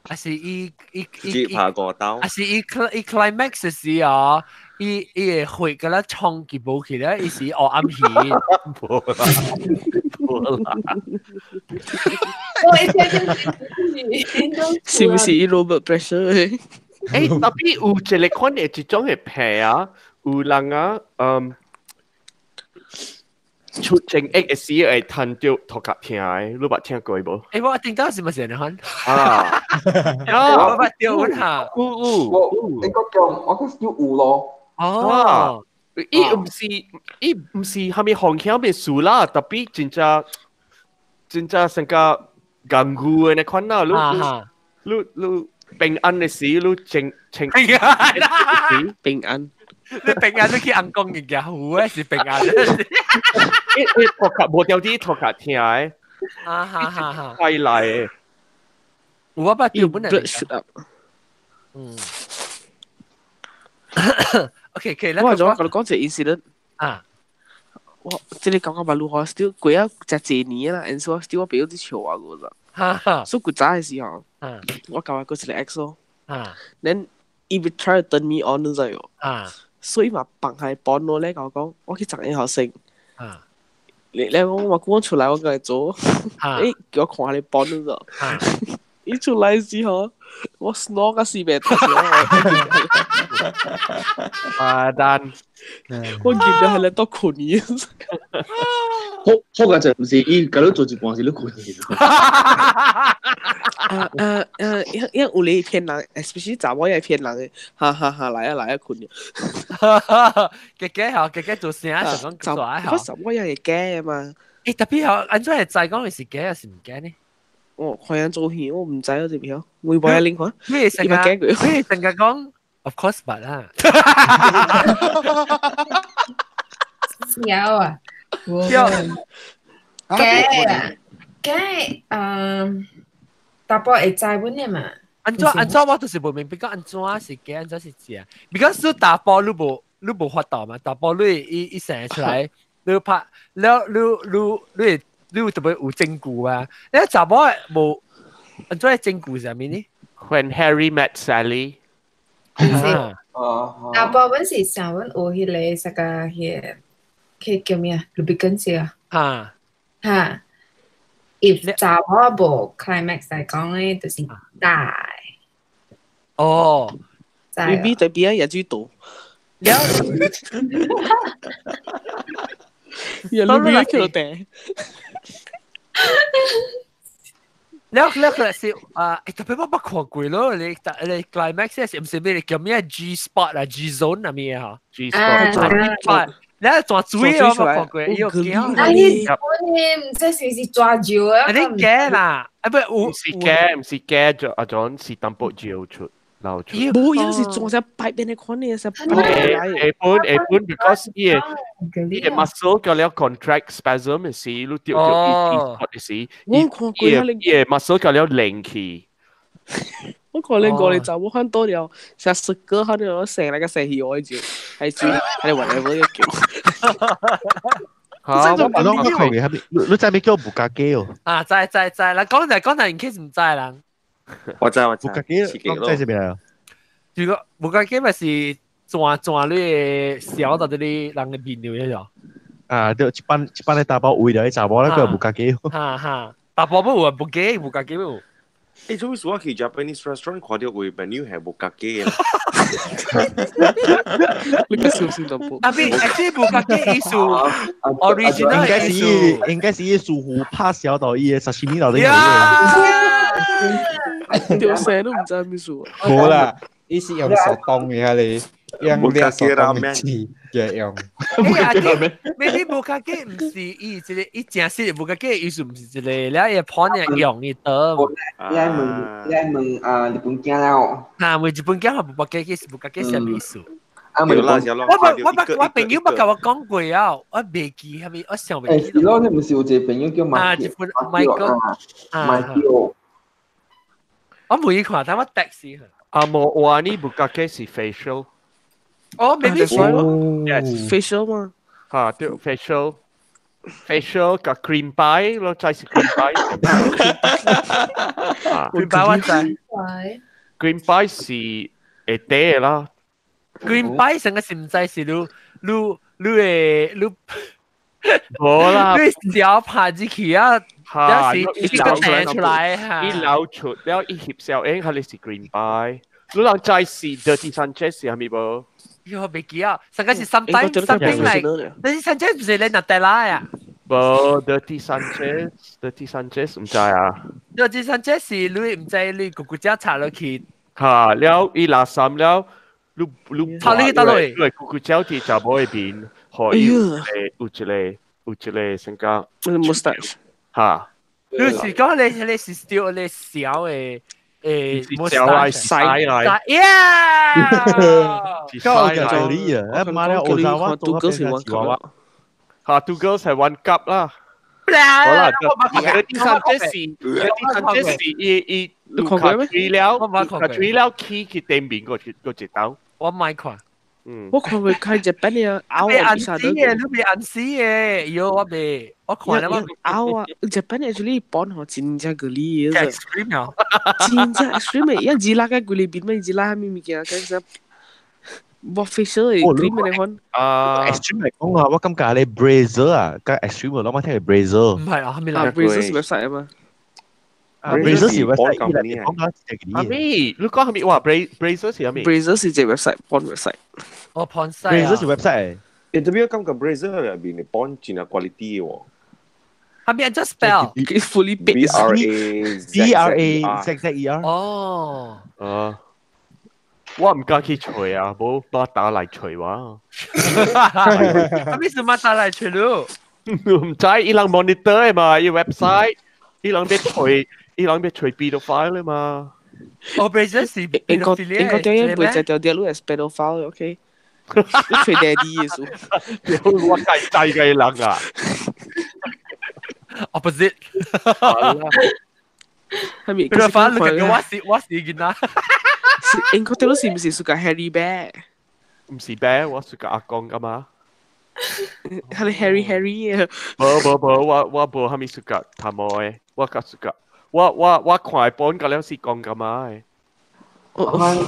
還是伊伊伊拍過刀。還是伊伊 climax 時哦，伊伊會血個啦衝擊無去咧，伊是黑暗去。無啦，無啦。我一聽是毋是伊 low blood pressure？欸，特別有一個款的一種的病啊，有人啊，嗯，出精液的時會彈到頭殼疼的，你捌聽過無？欸，我聽到是毋是按呢款？啊，我捌聽過下。有有，我應該講，我講有有咯。哦，伊毋是伊毋是蝦米風險的事啦，特別真正真正成個艱苦的那款啦，你你你。平安的時，你清清平安，平安，你平安你去紅公嘅家，有的是平安。伊伊頭殼無掉啲頭殼疼的，啊哈哈哈，快來的。有我捌掉本來。嗯。OK，可以。我仲我講一個 incident 啊。我這個感覺馬路嗬，still 過啊真濟年啦，and so still 我朋友啲笑我個咋。所以古早的時候，我交我個一個 ex 咯。then 伊會 try to turn me on 你知無？所以嘛放下幫我咧，甲我講，我去十一學生。你你講我講出來，我過來做。誒，叫我看下你幫你咗。伊出來時候，我 snore 個死別頭。啊，但我見到係咧都困伊。好好嘅就唔是，伊假如做一半是你困去。啊啊啊！因有你騙人，especially 查某也騙人嘅，哈哈哈！來啊來啊困。嘅嘅嗬，嘅嘅做聲就講做啊嗬。我查某也會假嘛。誒，特別嗬，按怎會知講是假還是唔假呢？我看人做戲，我唔知啊，這邊我冇嘢拎看。你成日你成日講，of course 捌啦。有啊，有。假啊，假嗯，查埔會知阮的嘛？按怎按怎我就是無明白講按怎是假，按怎是真。because 你查埔你無你無法度嘛，查埔你伊伊生出來，你拍了你你你你有特別有證據啊？你查某無按怎證據是啥物呢？When Harry met Sally。查埔阮是想阮有彼個啥個彼個，彼叫咩啊？lubricant 啊？哈哈。if 查某無 climax 來講咧，就是大。哦， maybe 對邊也最多。了，也你邊叫地。了了佢是啊，特別我捌看過咯，你你 climax 是毋是咩？叫咩 G spot 啊，G zone 啊咩嚇？G spot。你抓水我捌看過，伊有驚。啊，你你毋知是是抓鬮啊？你驚啦？啊，不，唔是驚，唔是驚，就阿種是淡薄尿出流出。無，伊是裝只擺邊的款的，是擺來。下本下本，because 伊個伊個 muscle 叫了 contract spasm 的時，你掉掉伊的時，我看過伊個 muscle 叫了連起。我看你過嚟就冇看多了，成十個可能成那個成戲我就係轉係 whatever 嘅叫。嚇！我攏看過，你你知咩叫無家雞哦？啊，知知知，嗱講就講就，in case 唔知啦。我知我知。無家雞，知是咩啊？如果無家雞咪是轉轉你的小到啲人嘅面料嗰種。啊，對，一般一般的查埔為了查某那個無家雞。哈哈，查埔冇有無雞，無家雞冇。誒，做咩事我去 Japanese restaurant 看到有 menu 係無家雞嘅。你個小心淡薄。啊，比actually 無家雞意思，original 應該是應該是伊師傅拍小到伊的 sashimi 到底。條聲都唔知咩事。無啦，伊是用手動嘅你，用兩手動嘅字嘅用。 maybe 無家雞毋是伊一個，伊正式無家雞意思毋是一個，了伊盤嘅用伊得。你愛問你愛問啊日本囝了。啊，問日本囝無家雞是無家雞啥物意思？啊，問我我我我朋友捌共我講過啊，我袂記啥物，我想袂記。誒，是咯，你毋是有一個朋友叫馬？啊，日本 Michael 啊，Michael。我冇伊看，但我 text 佢。啊，無話呢，無家雞是 facial。哦，maybe 是。 Yes， facial 嘛。嚇，對，facial。facial 加 cream pie 咯，再是 cream pie。 cream pie 我知。 cream pie 是會底啦。 cream pie 成個是毋知是你你你會你。無啦。你小拍入去啊！嚇，一個彈出來嚇。一流出了，一翕小影，係你是 cream pie。你人知是 Dirty Sanchez 是係咪無？喲，袂記啊！上個是 sometimes something like Dirty Sanchez 唔是你拿德拉啊？無 Dirty Sanchez，Dirty Sanchez 唔知啊。 Dirty Sanchez 是你唔知你個個只插落去。嚇，了伊垃圾了，你你插你倒落去。你個個只佇查某的面，予伊有一個有一個成個 mustache。嚇。你是講你你是 still 你小的？誒，小來細來，耶！夠就你啊！媽咧，我就話 two girls in one cup 嚇，two girls 係 one cup 啦。好啦，第三隻是，第三隻是伊伊你看過咩？吹了，吹了起去頂面嗰嗰一刀。我唔愛看。嗯，我看過開日本嘅咬啊，你死嘅，你袂按死嘅，喲，我袂，我看了我咬啊！日本 actually 本吼真正個理嘅， extreme 啊，真正 extreme 嘅，一熱辣嘅規裡邊咪熱辣咩物件，其實無 facial 嘅 cream 嘅款。啊，extreme 嚟講啊，我感覺你 Brazil 啊，加 extreme 我諗聽係 Brazil。唔係啊，係咪啊？Brazil 是 website 啊嘛。 Brazil 是 website 嚟講緊係咩？你講係咩？話 Brazil 是咩？Brazil 是隻 website，porn website。哦，porn site Brazil 是 website。誒，特別感覺 Brazil 入邊嘅 porn 真係 quality 喎。下面 just spell fully B R A B R A Z Z E R。哦。啊，我唔敢去揣啊，無馬打來揣我。下面是馬打來揣咯。唔知伊人 monitor 嘛，伊 website，伊人欲揣，伊人欲揣 pedophile 啦嘛。哦，Brazil 是英國英國電影袂食條條路係 pedophile，OK？你揣 daddy 嘅數。我計制嘅人啊。 Opposite。係咪？佢反你嘅我是囡仔。英國條路是唔是屬個 Harry Bear？唔是 Bear，我屬個阿公噶嘛。係 Harry Harry 啊！無無無，我無蝦米屬個頭毛的，我較屬個，我看本個了是講噶嘛的。我看我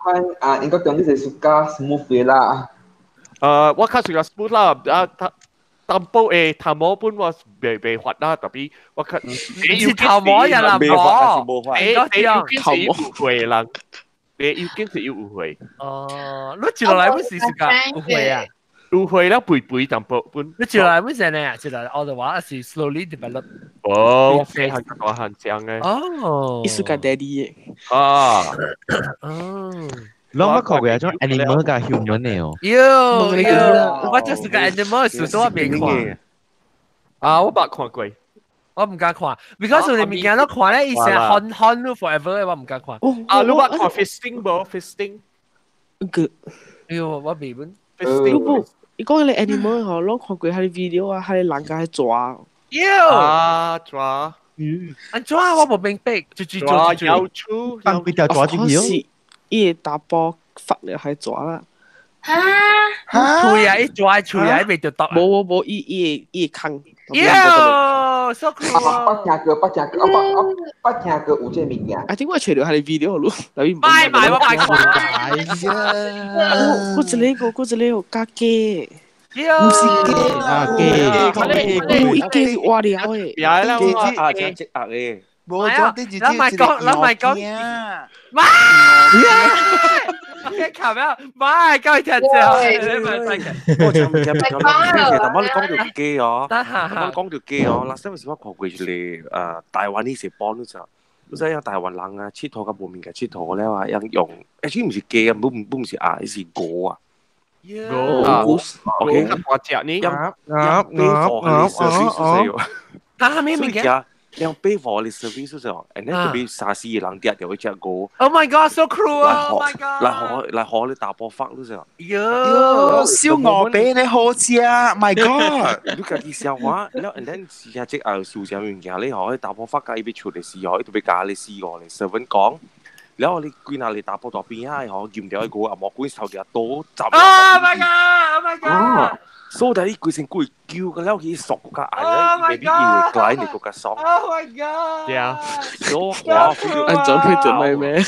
看啊，應該講你是屬個 smooth 的啦。我較屬個 smooth 啦，啊，淡薄的頭毛本我袂發啦，特別我較。是頭毛呀啦，無。你要緊是有誤會人，你要緊是有誤會。哦，你接落來本是是個誤會啊？誤會了，肥肥淡薄本。你接落來本是呢？接落來我的話是 slowly develop。哦，我細漢大漢講嘅。哦。伊是個 daddy 啊。哦。攏捌看過啊種 animal 佮 human 的哦。喲喲，我就是個 animal，所以我未看。啊，我捌看過。我唔敢看，because 有啲物件都看咧，伊成看看都 forever，我唔敢看。啊，你捌看 fisting 無？fisting？個。哎喲，我未本。 fisting。不，伊講迄個 animal 吼，攏看過彼個 video 啊，彼個人共抓。喲。啊，抓。啊抓我無明白，就就就就。有出。放幾條抓進去哦。伊個查埔發了還抓啦。哈？喙啊！伊抓喙啊！伊袂著毒。無無無，伊會空。喲，so cool！捌聽過，捌聽過，我捌聽過有這物件。 I think 我揣著彼个 video 咯，內面。買買我買看。哎呀！我一個，我一個加雞。唔是雞啊雞，有一雞是活了的。別啦，啊，真積壓的。無，咱咪講，咱咪講，媽！OK，琴日媽，今日聽朝，我就唔記得咗啦。但我你講到雞哦，我講到雞哦，嗱，上次我看過一個台灣呢是幫你知，你知影台灣人啊，𨑨迌佮無物件𨑨迌了啊，用用，欸，唔是雞啊，不是鴨，是鵝啊。鵝啊，OK，大隻呢？用用背貨嘅 service 就是，啊，咩物件？用背貨嘅 service 就是，and then 特別沙士人跌掉一隻鵝。 Oh my god, so cruel! Oh my god！來學來學你大波發就是。喲，燒鵝髀你好食，My God！你家己消化，了 and then 試下這後數隻物件，你學大波發甲伊欲出的時候，伊特別教你試過，你 servant 講。然後你規那你大波大邊啊，嗬，驗掉一個啊，魔鬼頭條刀斬。 Oh my god! Oh my god! 所以你規身規叫個了，佢索個較硬，未必伊會改你個較爽。 Oh my god! 對啊，所以我 feel 按怎去做咩咩？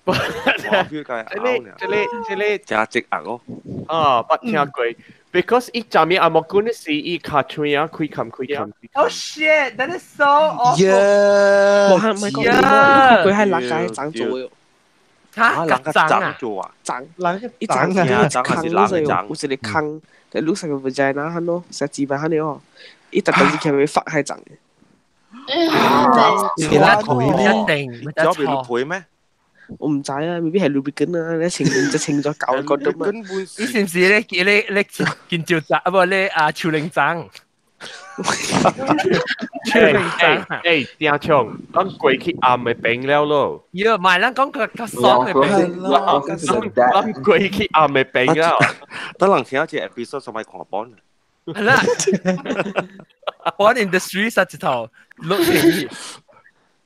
我 feel 較這個這個這個真積壓哦。啊，捌聽過。Because 伊昨暝阿莫君是伊尻喙啊，開冚開冚。 Oh shit! That is so awful. Yeah. 無係唔係講你，佢係人家長做的。嚇，人家長做啊？長，人伊長啊，一坑就是有一個坑，就綠色個 vagina 漢咯，食雞巴漢的哦，伊特別是前面發係長。其他腿一定，有俾你陪咩？我唔知啊，未必係 lubricant 啊，你清就清咗舊個都嘛。你是唔是咧？你見照仔啊？不，你啊潮靈長。潮靈長，誒，丁強，咱過去暗的病了咯。喲，唔係，咱講佢較爽的病。咱過去暗的病了。等人聽這 episode 上咪看本。係啦，porn industry 實一頭六成。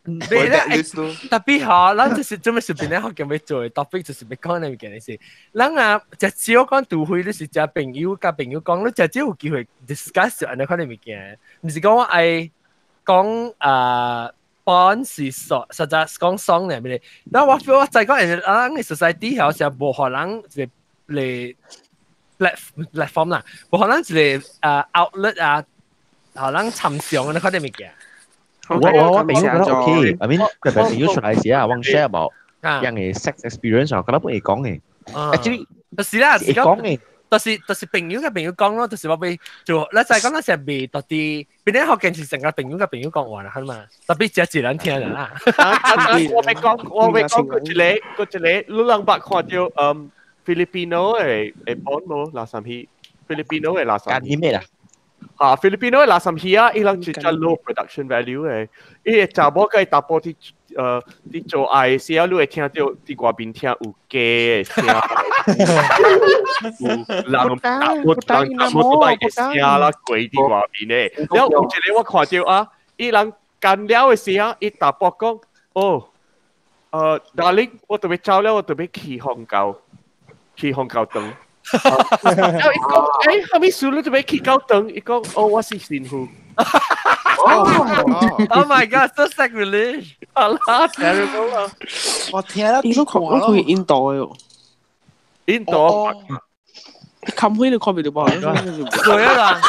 你咧，特別嗬，咱就是做咩事邊咧學咁要做 topic 就是欲講呢件事。咱啊，食少講除非你是食朋友佮朋友講，你食少有機會 discuss 按呢款的物件，毋是講我愛講啊，porn 是爽，實在講爽咧，咩？但我 feel 我知講，人嘅 society 好像無予人一個嚟 platform 啦，無予人一個啊 outlet 啊，予人參詳按呢款的物件。我朋友覺得 OK，I mean 特別朋友出來時啊，我 share about 樣嘅 sex experience 我覺得不會講嘅。Actually，是啦，會講嘅，就是朋友嘅朋友講咯，就是我俾做，你就係講那時未到啲，邊啲學見是成個朋友嘅朋友講話啦，係嘛？特別只一人聽啦。我未講嗰一個，你兩百看到Filipino 嘅幫冇垃圾戲，Filipino 嘅垃圾。間咩啦？啊，Filipino 嘅垃圾戲啊，伊人就真 low production value 嘅，伊個查某佮查埔佇做愛的時候，你會聽到佇外面聽有雞的聲，有人打摩人打摩托的聲啦，鬼佇外面的。了有一個我看到啊，伊人幹了的時候，伊查埔講，哦，darling，我特別走了，我特別去放狗，去放狗燈。了伊講，啥物事你特別去狗燈？伊講，哦，我是神父。 Oh my god, so sacrilege！啊啦，terrible 啊！我聽了伊都看我看印度的哦，印度，冚開你看袂到吧？對啊啦，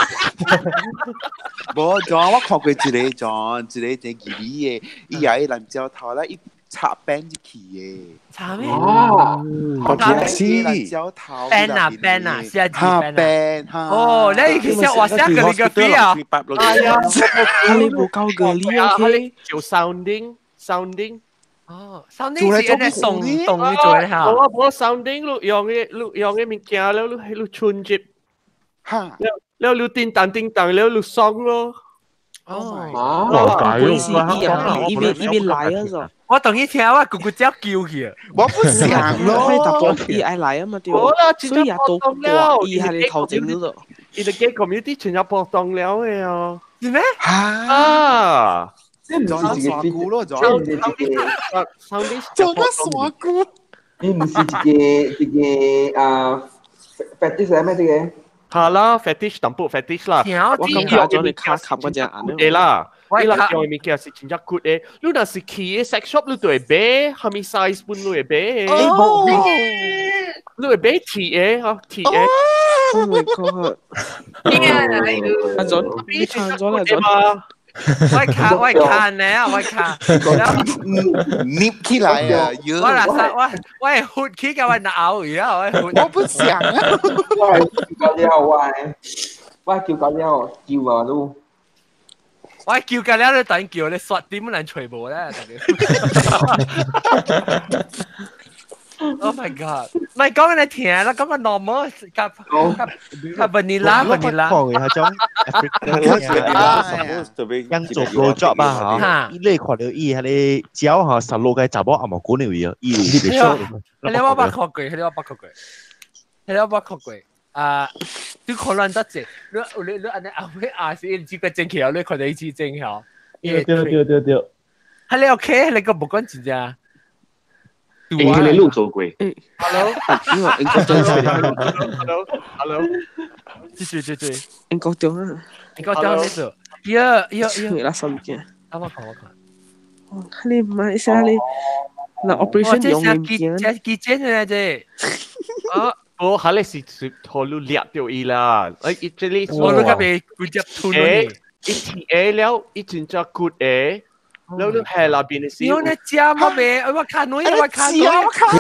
無，John，我看過一個 John，一個真義理的，伊也會爛蕉頭咧，伊插鞭入去的。插咩？哦，我聽爛蕉頭。鞭啊鞭啊，寫字鞭啊。哦，你其實我寫個你個飛啊！哎呀，你無夠個你 OK？做 sounding sounding。哦，sounding 是按呢動動去做哈。無啊無 sounding，你用的物件了，你春節。哈。了你叮當叮當了，你爽咯。哦。啊！鬼是伊啊，伊邊來啊就。我等於聽我咕咕叫叫去。我不想咯。伊特別伊愛來啊嘛對。無啦，所以也都大，伊係頭前嗰度。伊個 gay community 全部波動了的哦。是咩？啊！這唔是一個菇咯，這唔是一個，做乜傻菇？你唔是一個一個啊 fetish 係咩？這個？係啦，fetish 淡薄 fetish 啦。我感覺將你卡冚嗰隻眼。會啦，你人用的物件是真正骨的。你若是去 sex shop，你就會買，啥物 size 本你會買。哦。你會買鐵的，嗬，鐵的。 Oh my god！阿總，你唱咗啦，總。我看呢，我看。捏起來啊！我嗱我係活起嘅，我咬而家我我不想啊！我係叫了我叫緊了叫啊都。我叫緊了，你等叫你刷點能除無咧？Oh my god！唔係講緊你聽啦，講緊 normal 夾夾夾 vanilla vanilla。看過嗰種人做 blow job 啊嚇，伊你看到伊彼个腳嚇十六個查某阿毛管的位啊，伊有彼个 show。彼個我捌看過，彼個我捌看過，彼個我捌看過。啊，你可能得濟，你按呢後尾啊是伊這個正橋，你看到伊支正橋。對對對對對。係你 OK，你個無管真正。欸，你路做過？Hello，英國中，Hello，Hello，對對對對，英國中啊，英國中呢度，呀呀呀，啦心嘅。啱啱看我看。你唔係寫你，嗱 operation 用物件，這幾錢呢？這，啊，我係你是拖路掠掉伊啦，哎，這裡我都嗰邊直接吞落去，一鐵了，一真正骨的。แล้ว你係那邊的時，有那食麼未？我看女，我看女，我看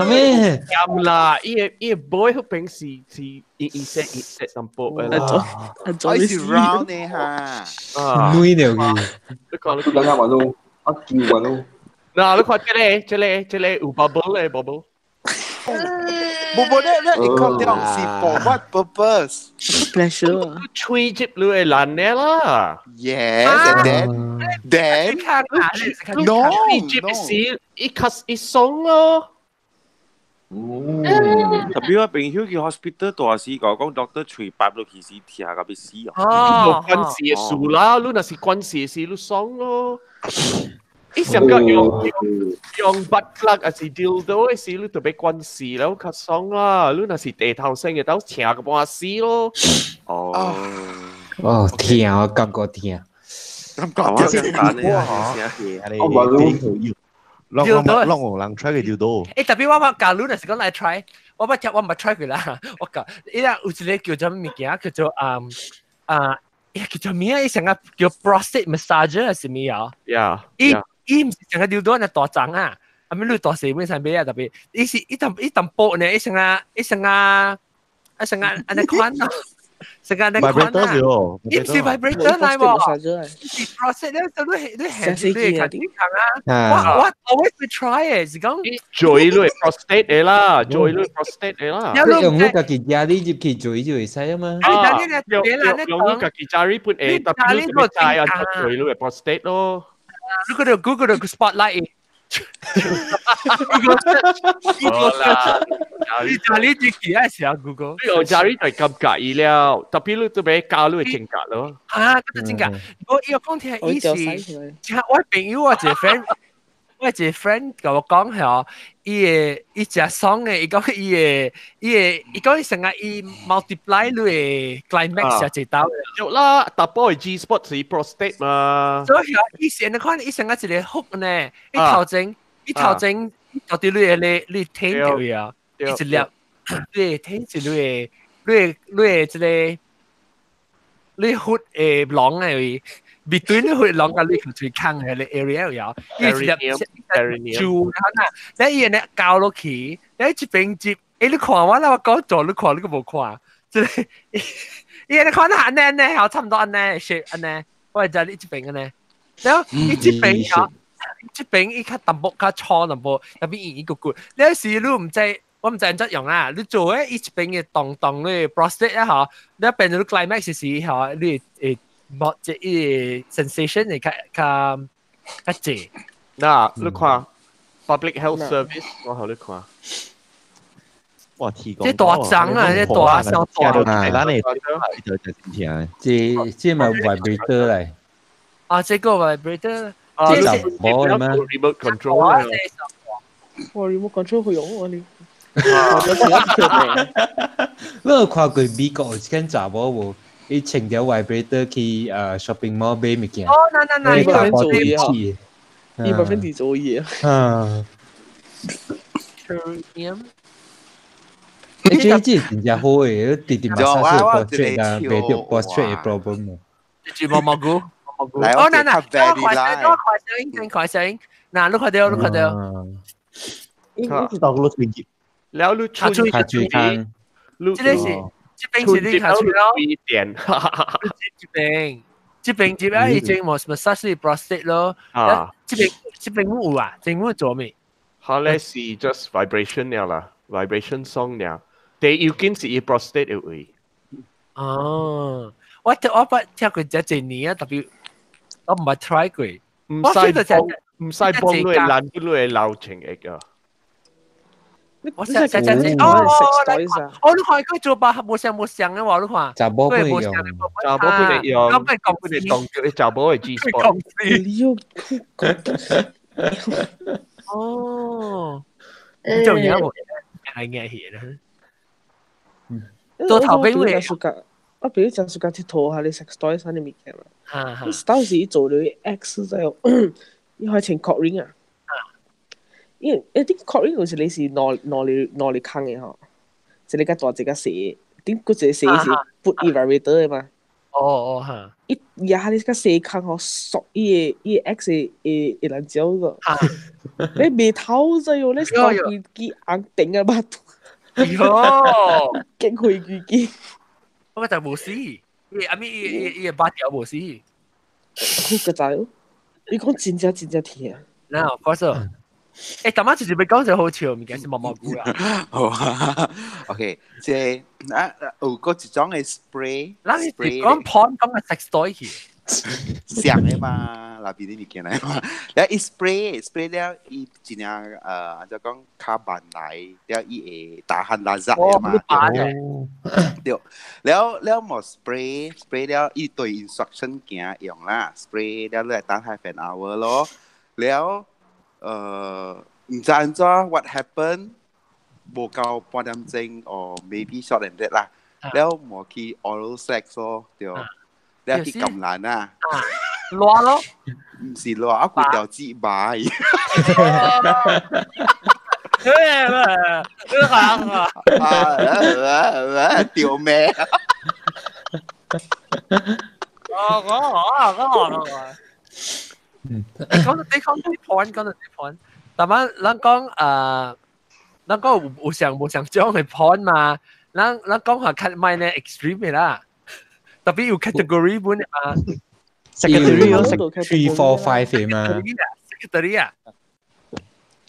女咩？食啦，伊個 boy 彼邊是伊色伊色淡薄的啦，我是 round 的哈，女了去。你看你等下話咯，我叫話咯。嗱，你看這個這個這個有 bubble 的 bubble。無無咧咧，伊講這是 for what purpose？ Pleasure。吹入你會爛的啦。 Yes, and then no 吹入是一卡一鬆咯。特別我朋友去 hospital 大時講講 doctor 吹拔落去是痛到欲死哦。關事的事啦，你若是關事的事，你爽咯。伊上個用 butt plug 還是 dildo 的時，你特別關事了，較爽啦。你若是地頭生的，兜痛個半死咯。哦。哦，痛，我感覺痛。感覺就簡單我話你。攏有人 try 過 dildo。欸，特別我捌假如若是講來 try，我捌聽我毋捌 try 過啦。我講，伊個有一個叫做物件，叫做啊，伊叫做咩啊？伊成個叫 prostate massager 還是咩啊？ 伊毋是成個 dildo 那大張啊，啊咪你大細本上買啊，特別伊是一淡一淡薄呢，伊成個伊成個啊成日按呢款咯。成日你看啊，伊毋是 vibrator 來喎，是 process 咧，就你你係你係點啊？我 always 會 try 嘅，是講做你 prostate 嘅啦，做你 prostate 嘅啦。你用你家己家裡入去做就會使啊嘛。啊，用用你家己家裡本誒，特別你個仔啊，做你 prostate 咯。你嗰度 Google 個 spotlight。Google 啦，你家裡自己愛寫 Google。你用家裡就感覺伊了，特別你特別教你正格咯。啊，嗰個正格。我伊個講聽意思，我朋友我一個 friend，我一個 friend 共我講係伊會伊食爽嘅，伊講伊會伊會伊講伊成日伊 multiply 你嘅 climax 食一道。有啦，特別係 G spot 是 prostate 嘛。所以伊先你看伊成日一個 hook 呢，伊頭前伊頭前到底你會你你聽到呀？一粒，你會聽一你你你這個你血會囊嘅位。between 你血囊甲你喙空嘅你 area 有，伊一粒住啦，你伊呢教落去，你一邊接，欸你看我啦，我講做你看你個無看，即係伊你看下呢呢，好差唔多按呢 shape 按呢，我係就你這邊嘅呢，然後伊這邊啊，這邊伊較淡薄較粗淡薄，特別硬一個骨，你有時你毋知。我毋知按怎用啊！你做誒，伊一邊嘅動動你 prostate 啊嗬，你變做你 climax 時吼，你會冇這伊 sensation 會較較較濟。嗱，你看 public health service，我予你看。哇！提供這大張啊，這大上大。係咱的就就聽。這這嘛 vibrator 嚟。啊，這個 vibrator。啊，這是冇咩 remote control 啊。我 remote control 會用我你。你有看過美國有一間查某無？伊穿條 vibrator 去shopping mall 買物件。哦，嗱嗱嗱，伊百分做嘢啊！伊百分做嘢啊。欸，這這真正好誒，直直馬殺死 prostate 啊，袂著 prostate problem。直毛毛菇，毛菇。哦，嗱嗱，我看聲，我看聲，看聲，嗱，你看到，你看到。你知道我穿入。了你穿吹卡吹空，這個是這邊是你卡吹咯，點，這邊這邊這邊已經冇什麼殺死 prostate 咯，啊，這邊這邊有啊，這邊做咩？好咧是 just vibration 了啦，vibration song 了，第要緊是伊 prostate 的位。哦，我我捌聽過這一年啊，特別我毋捌 try 過，毋使幫毋使幫你難你的流程會個。我想想想哦，哦，你看佢做吧，無像無像嘅話，你看。查某不用，查某不能用，我咪講不能當叫查某的 G spot。你又哦，做嘢無係硬氣啦。做頭兵嚟。我比如講暑假佚佗下你 sex toy 啥物物件嘛。你當時做了 X 就，你開穿 cock ring 啊。因為一啲 cock ring 有時你是攞攞嚟攞嚟坑嘅嗬，一個較大一個細，頂嗰一個細是 put 伊 vibrator 嘅嘛。哦哦嚇！伊壓你個細坑嗬，索伊個伊個 X 會會難招個。你未頭仔喲，你索規支紅頂啊巴肚。喲！激開規支。我個就無死，伊阿咪伊伊伊個巴條無死。好個仔，你講真正真正疼。嗱，我講。欸，大媽就是欲講一個好笑物件是毛毛菇啦。好啊，OK，這啊有個一種的 spray，咱是講 porn 講個 sex toy 去，像的嘛，那邊啲物件來嘛。了伊 spray spray 了，伊真正按怎講較慢來，了伊會打汗拉熱的嘛。對，了了無 spray spray 了，伊對 instruction 行用啦，spray 了你來等 half an hour 咯，了。毋知按怎 what happen 無夠半點鐘，or maybe short than that 啦。了無去 oral sex 咯，對，了去撳爛啊，爛咯，毋是爛，啊規條舌白。啊，丟咩？哦，我我我。講到你講啲 point，講到啲 point，但係咱講咱講有有上無上種嘅 point 嘛？咱咱講下較賣呢 extreme 的啦，特別有 category 本的嘛。 Secretary 咯 3、4、5 的嘛。 Secretary 啊。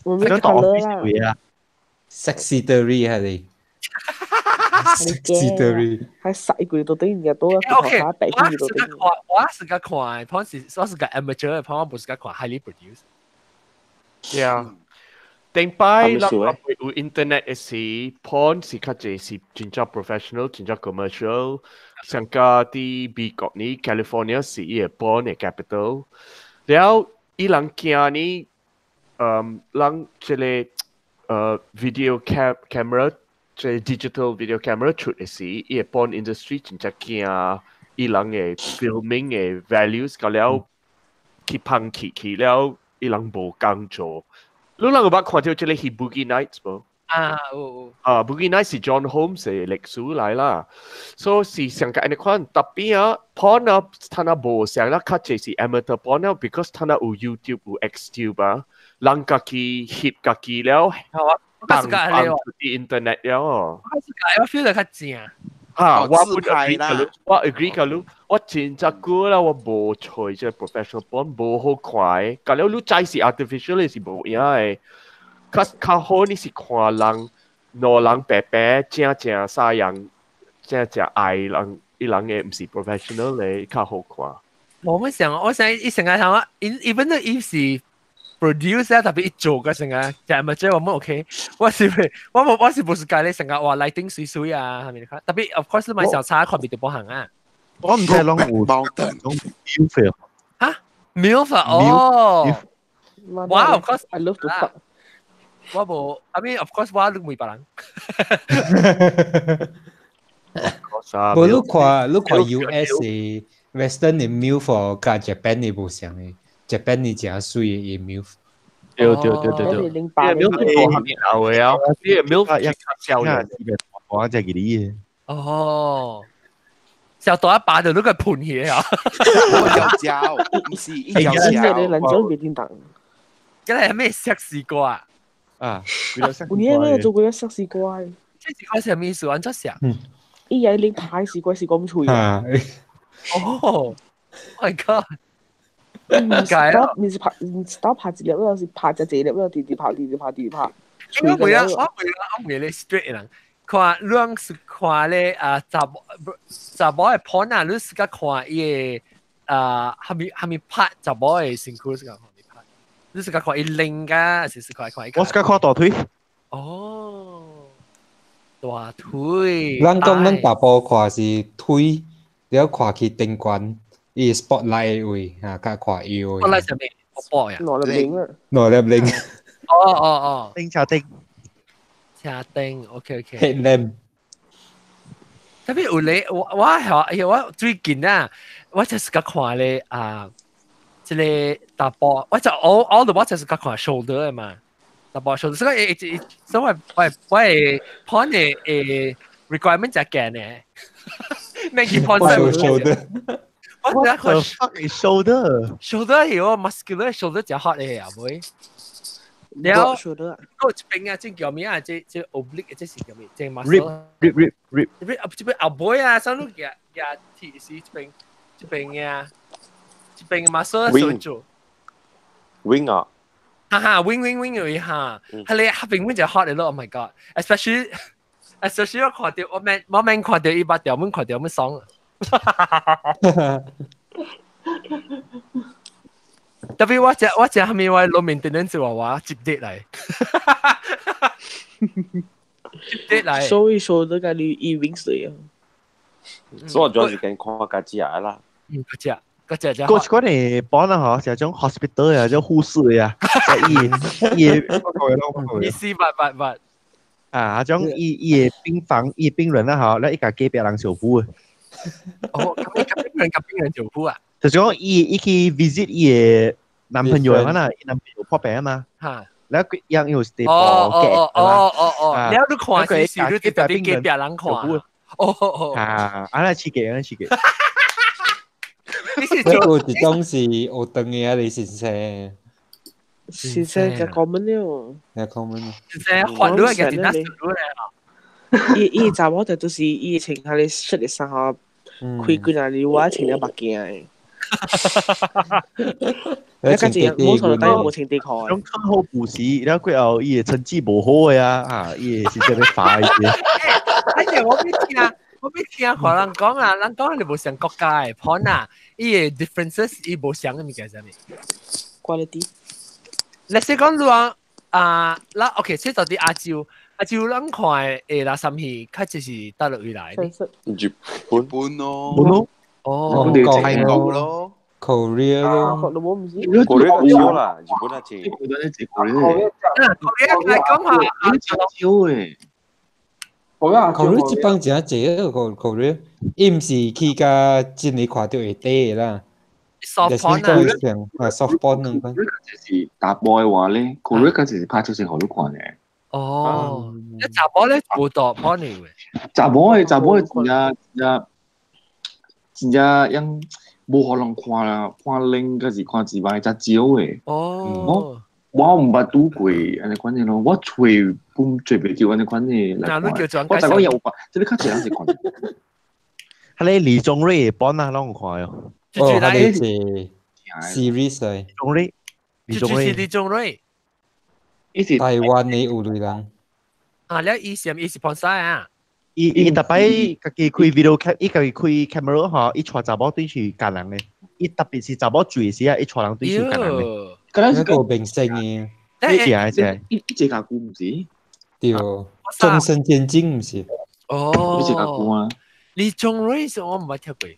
會唔會種 colour 啦？啊？Secretary 係你。Secretary。係細個到頂日都 OK，白我是個看，我是個看，旁是我是個 amateur 的，旁我不是個看 highly produced。 Yeah。頂擺咱有 internet 的時，porn 是較濟是真正 professional，真正 commercial。像個佇美國呢，California 是伊個 porn 的 capital。了，伊人驚呢，人這個video camera，這 digital video camera 出的時，伊個 porn industry 真正驚伊人的 filming 的 values，到了去放棄去了，伊人無工做。你人有捌看到這個戲 Boogie Nights 無？啊，有有。啊，Boogie Nights 是 John Holmes 的歷史來啦，所以是上個按呢款，特別啊，porn 啊，他那無像啦，較濟是 amateur porn 啊，because 他那有 YouTube 有 XTube 啊，人家己翕家己了，放放出啲 internet 了。我 feel 得較正。啊，我不 agree 甲你，我 agree 甲你，我真正久啦，我無揣這個 professional porn 無好看的，甲了你知是 artificial 的是無影的，較較好你是看人，兩人白白正正啥樣，正正愛人，伊人的毋是 professional 的較好看。我想，我想一成日想我，even though 伊是 producer 特別一做嘅成日，就係咪即係我冇 OK？我是我冇我是不是介你成日話 lighting 水水啊，係咪？特別 of course 買小差看別就冇行啊。我唔知攏有貓燈 milf 嚇 milf 哦，哇！Of course I love to fuck。我無，I mean of course 我都唔別人。無你看你看 US 的 Western 的 milf 佮 Japan 的無相的，Japan 的誠媠的 milf。對對對對對，你 milf 無合老的啊，你 milf 較少年。我只記你。哦，小大一把就都個盤起啊！有腳，唔是一腳腳。你人種別叮當。這係咩測試過啊？啊，有年咩做過一測試過？測試過係咩意思？按怎寫？伊嘢拎牌試過試過咁脆。啊！哦，My God！唔是打，唔是拍，唔是打拍一粒，我是拍只一粒，我直直拍，直直拍，直直拍。我袂啊，我袂啊，我袂咧 straight 人。看，你是看咧啊，查某查某的 porn 啊，你是較看伊個啊，蝦米蝦米拍查某的身軀是較看蝦米拍？你是較看伊拎噶，還是是看看伊？我是較看大腿。哦，大腿。咱講咱大埔看是腿，了看去頂懸，伊 spotlight 的位啊，較看腰。 spotlight 啥物？波呀？攞粒零啊！攞粒零。哦哦哦。燈車燈。車燈，OK OK。 Headlamp。特別有咧，我我係哎呀，我最近啊，我就是較看咧啊，這個查埔，我就我我就我就是較看 shoulder 的嘛，查埔 shoulder，所以會所以我我我會 porn 的誒 requirement 就驚呢，免去 porn shoulder。我 What the fuck is shoulder？ shoulder 係我 muscular shoulder 就 hot 的啊，妹。了，個這邊啊，這叫咩啊？這這 oblique 這是叫咩？這 muscle。 rib rib rib rib 這邊後背啊，上路夾夾鐵是這邊這邊啊，這邊 muscle 所做。 wing 啊！哈哈，wing wing wing 有一下，係你下邊就 hot 咯，Oh my god！Especially especially 我看到我免我免看到伊把條門看到我爽。特別我食我食後面我攞 maintenance 話我接啲嚟，接啲嚟。所以說這個你伊 wings 啊。所以我主要是跟看家己啊啦。嗯，嗰隻嗰隻隻。過去嗰啲幫啊嗬，就種 hospital 啊，種護士啊，伊伊意思八八八。啊，種伊伊病房伊病人啊嗬，咧伊家隔壁人小夫。哦，咁病人夾病人小夫啊？就是講伊伊去 visit 伊個男朋友啊嘛，伊男朋友破病啊嘛。嚇！然後佢樣有 stable 哦哦哦哦哦，你都看是是，你特別隔壁人看。哦哦啊，啊那刺激，啊刺激。你是做一種是學長的啊，你先生。先生就 common 了。就 common。先生，發女嘅就那女嚟啊。伊伊查某就就是伊穿下你出嚟衫吼，開幾若你我穿了目鏡的。你家己冇錯，但係冇穿底褲。種課後補習，然後過後伊的成績無好的啊，啊，伊是這個罰一些。哎呀，我欲聽，我欲聽看人講啊，人講你無相國家的 porn 啊，伊的 differences 伊無相的物件啥物？Quality。你說講你啊，啊，啦 OK，這到底亞洲，亞洲咱看的垃圾戲，較濟是佗落位來的？日本本咯。咯。哦，韓國咯。 Korea 咯，Korea 少啦，日本較濟。日本較濟 Korea。Korea 來講下，少誒。 Korea 這幫真濟啊，Korea，伊毋是去甲真理看著會底的啦。 soft porn 啊，soft porn 兩款。就是查埔的話咧，Korea 嗰陣是拍出先予你看的。哦，你查某咧無大 porn 的。查某的查某的真正真正真正樣無予人看啦，看冷抑是看之外才少的。哦。我毋捌拄過按呢款的咯，我揣本揣袂著按呢款的來看。我知講有看，這個較濟人是看。彼个李宗瑞的 porn 啊，攏有看喲。哦，彼个是 series 來。宗瑞，李宗瑞，李宗瑞。伊是台灣的有類人。啊，了伊是伊是幫啥啊？伊伊逐擺家己開 video cam，伊家己開 camera 吼，伊帶查某對去幹人的。伊特別是查某醉時啊，伊帶人對去幹人的。嗰那個明星的。是啊是啊。伊一個久毋是？對，終身監禁毋是？哦。伊一個久啊。李宗瑞是我毋捌聽過。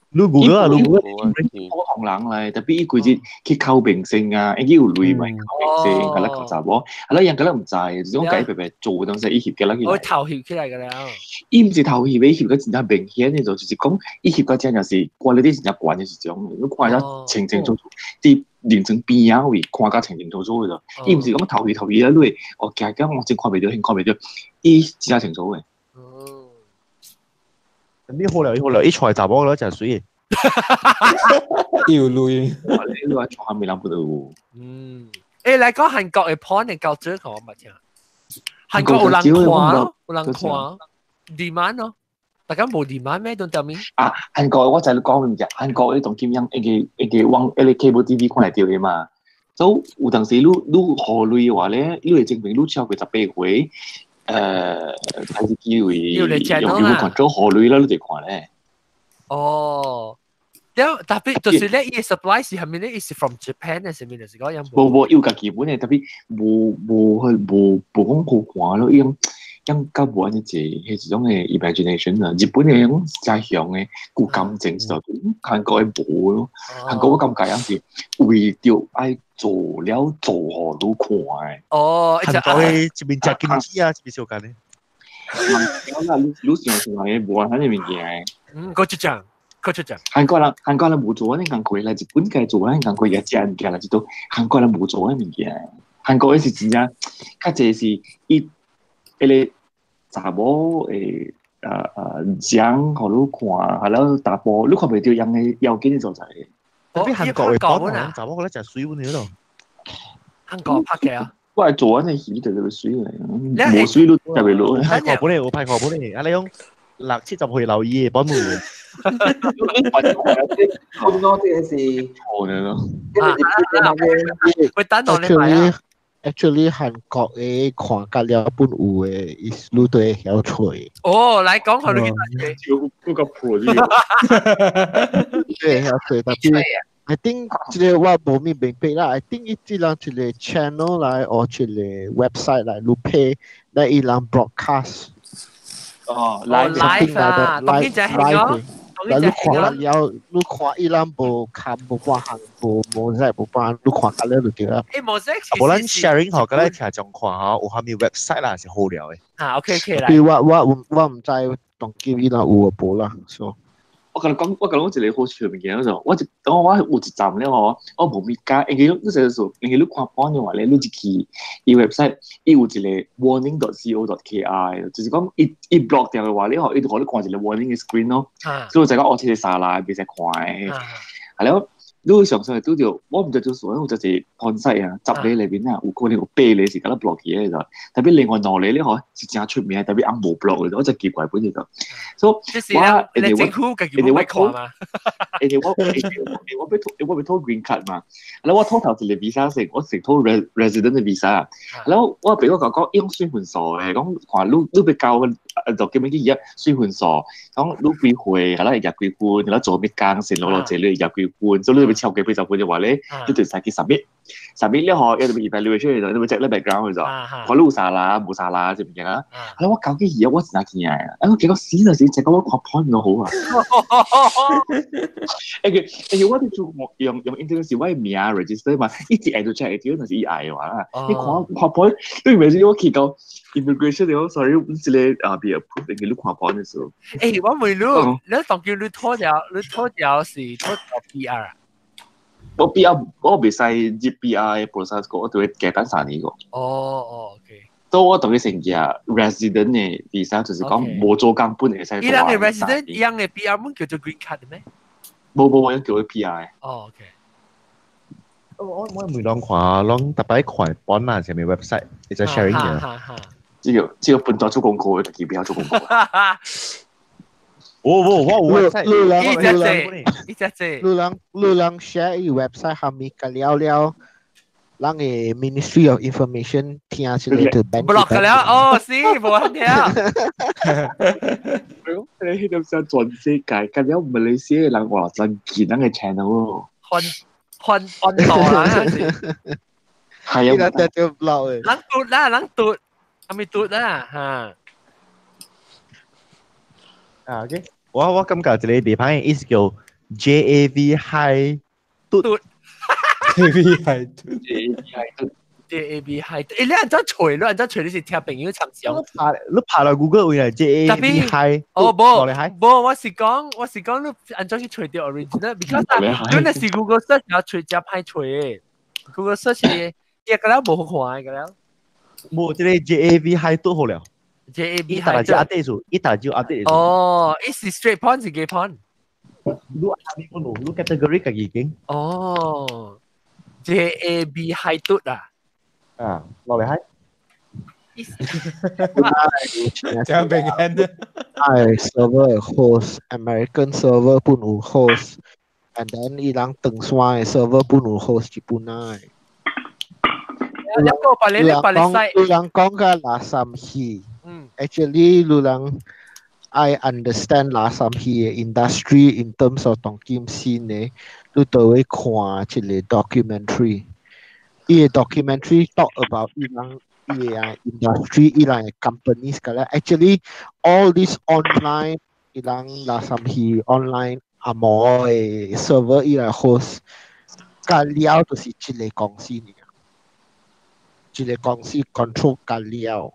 你 Google 啊，你 Google。普通人來，特別伊規日去溝明星啊，伊有錢嘛，溝明星，佮咱溝查某，啊，咱人佮咱毋知，就是講共伊白白做東西，伊翕起來。我頭翕起來個了。伊毋是頭翕，伊翕個真正明顯的，就是講伊翕個真正是 quality 真正懸的是種，你看得清清楚楚，佇認真邊仔位看甲清清楚楚的就，伊毋是講頭翕頭翕啊落，哦，行行我真看袂著，真看袂著，伊真正清楚的。哦。你好了，好了，伊揣查某了，誠媠。有鐳，你話坐下未諗到有。嗯，欸，來講韓國的 porn 的較少，我毋捌聽。韓國有人看，有人看，demand 咯，大家無 demand 咩？don't tell me。啊，韓國我知你講物件，韓國你當今樣一個一個網，一個 cable TV 看會著的嘛。所以有當時你你予鐳的話咧，你會證明你超過18歲，開始機會用 remote control 予鐳啦，你就看咧。哦。了特別就是咧，伊 supply 是係咪咧？伊是 from Japan 嘅，是咪？就是講有無無有家己本的，特別無無去無無講好看咯，伊種種較無按呢濟，彼種的 imagination 啊。日本的種真強的，有感情就韓國的無咯。韓國我感覺樣是為著愛做了做予你看的。哦，韓國的一邊食金雞啊，一邊相共的。你你想想的無按呢物件的。嗯，閣出講。韓國人，韓國人無做按呢工課啦，日本家做按呢工課也食物件啦，這都韓國人無做按呢物件。韓國的是真正較濟是伊彼個查某會講予你看，還了查埔，你看袂著樣的要緊的所在。特別韓國的講啊，查某覺得誠媠呢咯。韓國拍嘅啊？我係做按呢戲就特別媠嚟，無媠都特別落。拍過本嚟，我拍過本嚟，啊你講六七十歲留意的本嚟。我這個是錯的咯。會等到你買啊。 Actually，韓國的看甲了本有的，伊你都會曉揣。哦，來講下你去嗰個破啲。對，曉揣，特別 I think 這個我無咪明白啦。I think 伊這人一個 channel 來，或一個 website 來，你 pay，來伊人 broadcast。哦，live 啊，當然就係咯。來你看了，你看伊人無看無半項，無無在無半，你看甲了就對啦。欸，無這無咱 sharing 吼，佮咱聽眾看吼，有啥物 website 啦是好料的。啊，OK OK 啦。對，我我我毋知當今伊人有無啦，所。我共你講，我共你講一個好笑的物件，就我一當我有一站了吼，我無物加，因為你就是說，因為你看 porn 的話咧，你入去伊 website，伊有一個 warning.co.kr，就是講伊伊 block 掉的話，你吼伊就予你看一個 warning 的 screen 咯，所以就講哦，這個沙拉袂使看的，係了，你常常會拄著，我毋知做數，我就是看西啊，十个裏面啊，有可能有八个是敢若 block 起的就，特別另外兩個咧嗬是誠出名，特別翁無 block 的，我真奇怪本就。所以我你政府家己冇看嘛？因為我因為我欲我欲討 green card 嘛，然後我討頭一個 visa 先，我先討 resident 的 visa，然後我朋友共我講，伊講水分數的，講看你欲交 document 去入水分數，講你幾歲，然後會入幾分，然後做咩工，先落落這裡入幾分，所以你欲超過80分的話咧，你就使去 submit，submit 了後，伊就 evaluation 就，你欲 check 你 background 就，看你有啥啦，無啥啦，這物件啊。然後我交去伊，我真驚啊！啊，結果死就死，結果我看 point 都好啊。欸，我佇做用用 internet 是我的名 register 嘛，一直按就 check 會到，就是伊愛的話啦。你看看 point，你明明我去到 immigration 了，sorry，這個啊被 approve，因為你看 point 的時候。欸，我問你，你當叫你拖掉，你拖掉是拖掉 PR？我 PR 我袂使入 PR 的 process 個，我就會加等3年個。哦哦，OK。所以我同伊成日 resident 的 visa 就是講無做工本會使。伊人的 resident，伊人的 PR 毋叫做 green card 咩？無無無，叫做 PR。哦，OK。我我每當看，攏逐擺看本啊，啥物 website，會使 sharing 嘅。這個本在做功課，自己不要做功課。我我我有 website，一隻隻，一隻隻。你人 share 伊 website 下面個了了，人的 Ministry of Information 聽起來就 block 了，哦，是無聽。你迄個是全世界，咁樣馬來西亞人話真見人嘅 channel 哦。換換換道啦，係啊，就 block 人嘟啦，人嘟，係咪嘟啦？嚇。啊，OK。我感覺一個地方意思叫 JAV High 嘟，JAV High 嘟，JAV High 嘟，JAV High。欸，你按怎揣？你按怎揣？你是聽朋友參詳？你拍了 Google 位來 JAV High。哦，無，無，我是講，我是講你按怎去揣著 original？because 你若是 Google search 然後揣誠歹揣的，Google search 伊個了無好看的個了。無，這個 JAV High 嘟好了。 JAB 伊打就 update 數，伊打就 update 數。哦，伊是 straight porn 是 gay porn？你下面嗰度，你 category 家己經。哦，JAB High 嘟啊。啊，落嚟 high。這樣明顯的。係 server host American server 本有 host，and then 伊人唐山的 server 本有 host 日本的。一個百你百你西。有人講個垃圾戲。Actually，有人愛 understand 垃圾戲的 industry in terms of 當今先呢，你就會看一個 documentary。伊個 documentary talk about 伊人伊個 industry，伊人的 companies 個咧。Actually，all this online 伊人垃圾戲 online 阿摩的 server 伊來 host，甲了就是一個公司爾，一個公司 control 甲了。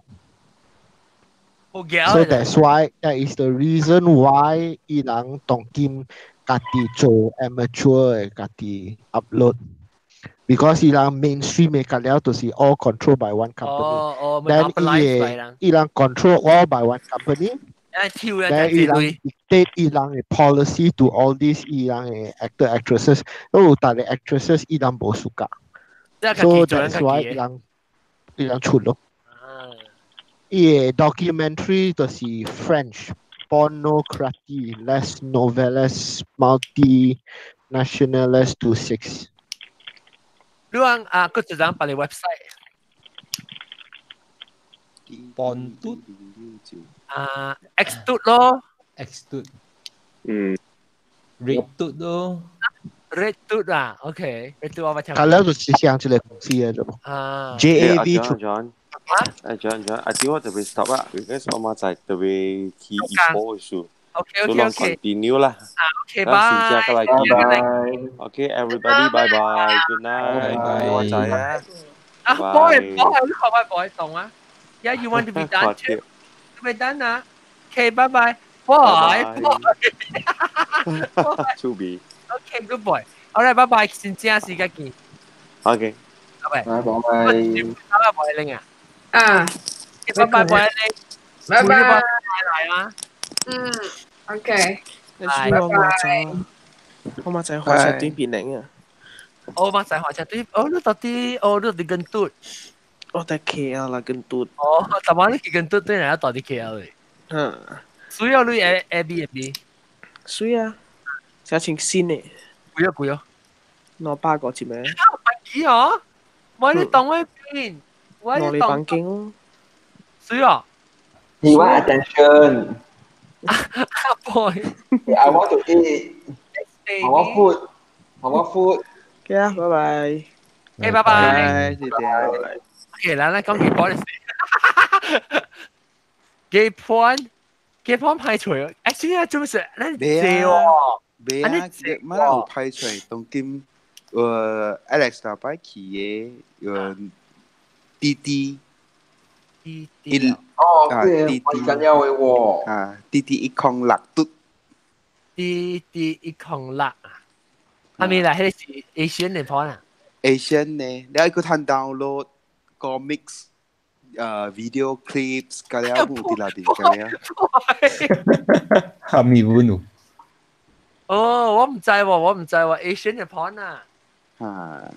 So that's why that is the reason why 伊人當今家己做 amateur 的家己 upload。Because 伊人 mainstream 的甲了就是 all controlled by one company。哦哦，then 伊個伊人 control all by one company。 then 伊人 dictate 伊人的 policy to all these 伊人的 actor actresses，哦，但係 actresses 伊人無 suka。So that's why 伊人出咯。伊個 documentary 就是 French Pornocratie Les Nouvelles Multinationales 26。你講啊，閣一張別個 website。邦嘟啊，X 嘟咯，X 嘟，嗯，Red 嘟咯，Red 嘟啊，OK，Red 嘟我捌聽。佢咧就是像這個公司嘅啫。啊，JAV 出。啊？誒，John John，啊，啲我特別 stop 啊，because 我媽仔特別去一波數。 OK。 continue 啦。啊，OK，拜。拜拜。OK，everybody，拜拜，good night，我仔啊。啊，boy boy，你可唔可以 boy 懂啊？Yeah, you want to be done too? To be done 啊？Okay, bye bye. Boy, boy. To be. Okay, good boy. All right, bye bye. 先正時間見。 Okay. 拜拜。拜拜。拜拜，boy 玲啊。啊。拜拜，boy 玲。拜拜。來啊。嗯，OK。拜拜。我媽仔開車短變零啊。哦，馬仔華車對，哦，你到底，哦，你佇根嘟。我在 KL 啦，根嘟。哦，但係你去根嘟對嚟，到底 KL 嘅。嗯。所以你 Airbnb。水啊，真清新嘅。貴啊貴啊。200個一暝。百幾啊？我你當我邊？我你房間哦。水啊。 He want attention. Boy. I want to eat. I want food. I want food. Okay 啊，拜拜。誒，拜拜。謝謝。 OK，咱來講幾波的事。幾盤，幾盤派出，誒，現在做咩事？咱借喎。未啊，乜有派出當今Alex 大擺去的滴滴。滴滴。哦，對，我緊要的喎。啊，滴滴106嘟。滴滴106啊。係咪啦？迄個是 Asian 的盤啊？Asian 呢，你愛去通 download comics video clips，加了有佇內邊加了。哈咪本有？哦，我唔知喎，我唔知喎，Asian 的盤啊。啊。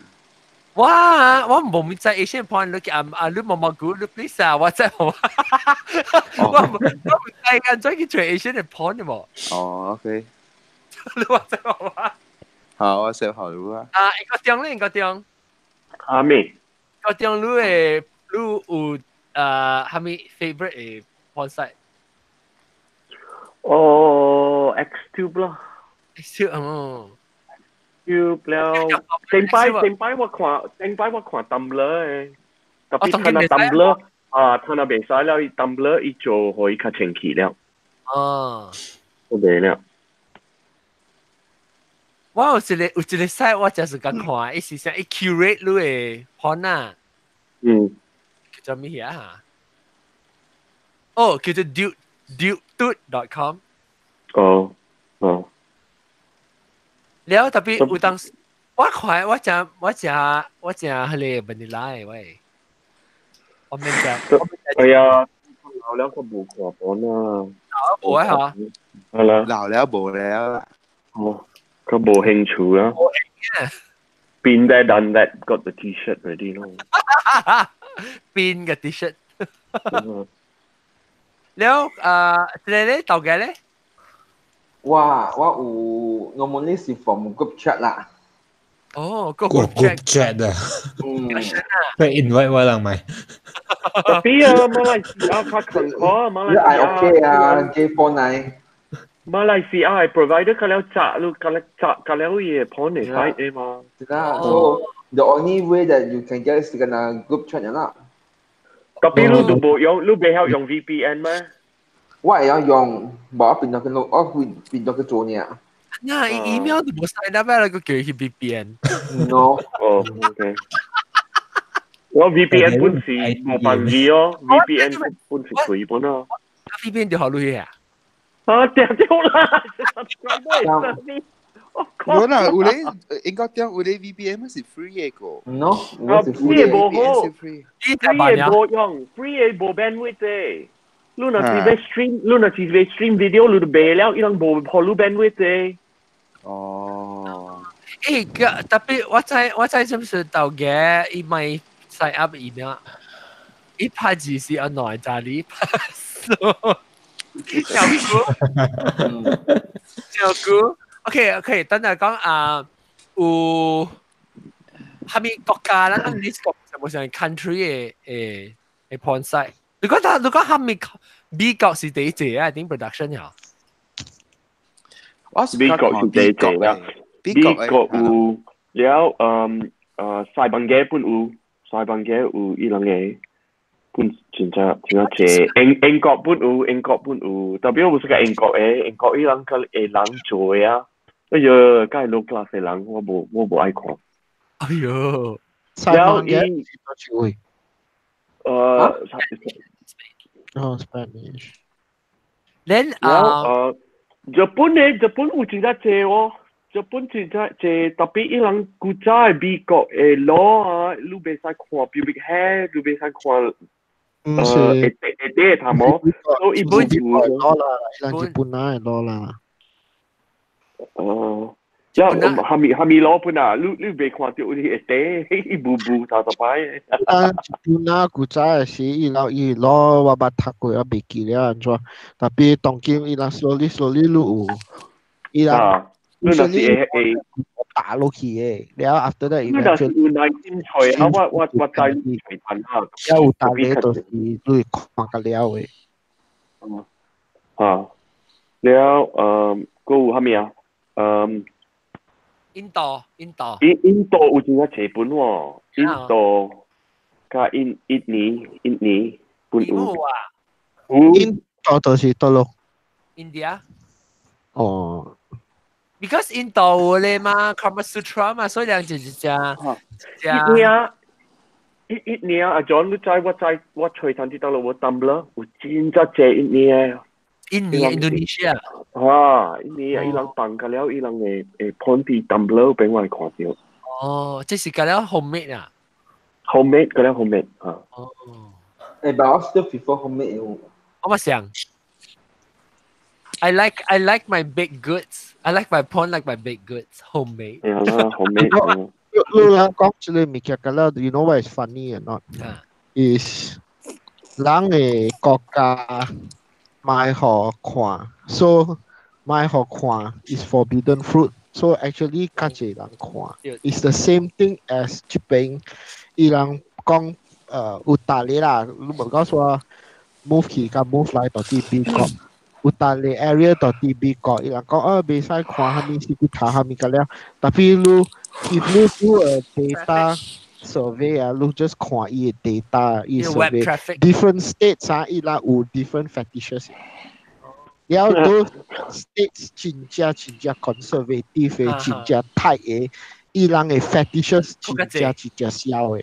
哇！我無知 Asian 盤，你啊啊，你毛毛菇，你 please 啊，我知我我唔知間再去做 Asian 的盤的無？哦，OK。你話知我話？好，我寫好了啊。啊，一個鐘咧，一個鐘。阿咩？個鐘你會你有蝦米 favorite 的 porn site？哦，Xtube 咯。 Xtube 哦。 Tube 了，頂擺我看，頂擺我看 Tumblr 的，特別睇那 Tumblr 啊，睇那袂使了，伊 Tumblr 伊做予伊較清氣了。哦。都袂了。我有一個 site 我就是甲看，伊是啥？伊 curate 你的 porn 啊。叫做咩啊？哦，叫做 dude.com。哦哦。了特別有當時我看我食我食我食彼個 vanilla 的喂，我免食。係啊，老了我無看本啊。老無啊嚇。係啦。老了無了啦。哦，佢無興趣啊。Been there, done that, got the T-shirt ready 咯。邊個 T-shirt？了啊，這個咧，大家咧？我有 normally 是 from group chat 啦。哦，個 group chat 啊。嗯。佢 invite 我人咪？特別啊，馬來西亞較勤苦，馬來西亞。 OK 啊，幾幫你。馬來西亞 provider 佢了炸，你佢了炸，佢了嘢 porn 嘅 site 嘅嘛。是啦，so the only way that you can get is 個 group chat 啦。特別你都冇用，你袂曉用 VPN 咩？我會曉用，無我變咗去我會變咗去做呢。那 email 都無 sign up 啦，個叫佢 VPN。 No。哦，OK。我 VPN 本是無辦法哦，VPN 本是隨本哦。 VPN 就好類啊。啊，掉掉啦！我啦，有咧應該點有咧 VPN 是 free 的個。 No，啊，free 的無好，free 的無用，free 的無 bandwidth 的。你若是欲 stream，你若是欲 stream video，你就袂了，伊人無予你 bandwidth 的。哦。誒，個特別我知是不是豆嘅，伊咪 sign up email，伊拍字是按內在你拍數。小姑，小姑，OK OK，等陣講啊，有蝦米國家啦？你國有冇上 country 的 porn site？你講蝦米美國是第一隻啊？點 production 呀？美國是第一隻啦，美國有了，西班牙本有，西班牙有伊人个。本真正真正濟，英國本有，英國本有，特別我毋是個英國的，英國伊人較會人做的啊，哎喲，較 low class 的人，我無愛看。哎喲，西班牙是多少位？哦，Spanish。 Then 啊，日本的日本有真正濟哦，日本真正濟，特別伊人古早的美國的 law 啊，你袂使看 pubic hair，你袂使看。唔是，會會頭毛，所以日本攞啦，伊人日本人的攞啦。哦， แล้ว哈咪哈咪攞本啊，你未看到你會地布布頭頭擺。啊，本啊，古早的時，伊老伊攞我捌讀過，我袂記了按怎。特別當今伊人 slowly slowly 你有，伊人你若是會會打落去的，了 after that 你若是有耐心揣啊，我知你揣趁啊。了有逐個都是你看甲了的。啊，了閣有啥物啊？印度，印度，印度有真正濟本喎，印度佮印尼，印尼本有。啊。印度就是倒落。 India。哦。 Because 印度有咧嘛，Kama Sutra 嘛，所以兩隻隻隻。一年，一年阿 John 你知我知我吹趁啲倒落我 Tumblr 有真正濟印尼的。印尼 Indonesia。啊，印尼啊，伊人放個了，伊人會放佇 Tumblr 俾我來看著。哦，這是個了 homemade 啊。 homemade 個了 homemade 啊。哦。誒，but I still prefer homemade。我咪想。I like my baked goods. I like my porn like my baked goods homemade. 係啦，homemade。你人講這個物件個了，you know what is funny or not? Is 人的國家莫予看，so 莫予看 is forbidden fruit. So actually 較濟人看，it's the same thing as 這邊伊人講有大理啦，你無講說 move 去佮 move 來到佇美國。有逐個 area 到佇美國，伊人講哦，袂使看啥物是去讀啥物個了。特別你 if 你 do a data survey 啊，你 just 看伊的 data，伊 survey different states 啊，伊拉有 different fetishes。了都 states 真正真正 conservative 的，真正 tight 的，伊人的 fetishes 真正真正小的。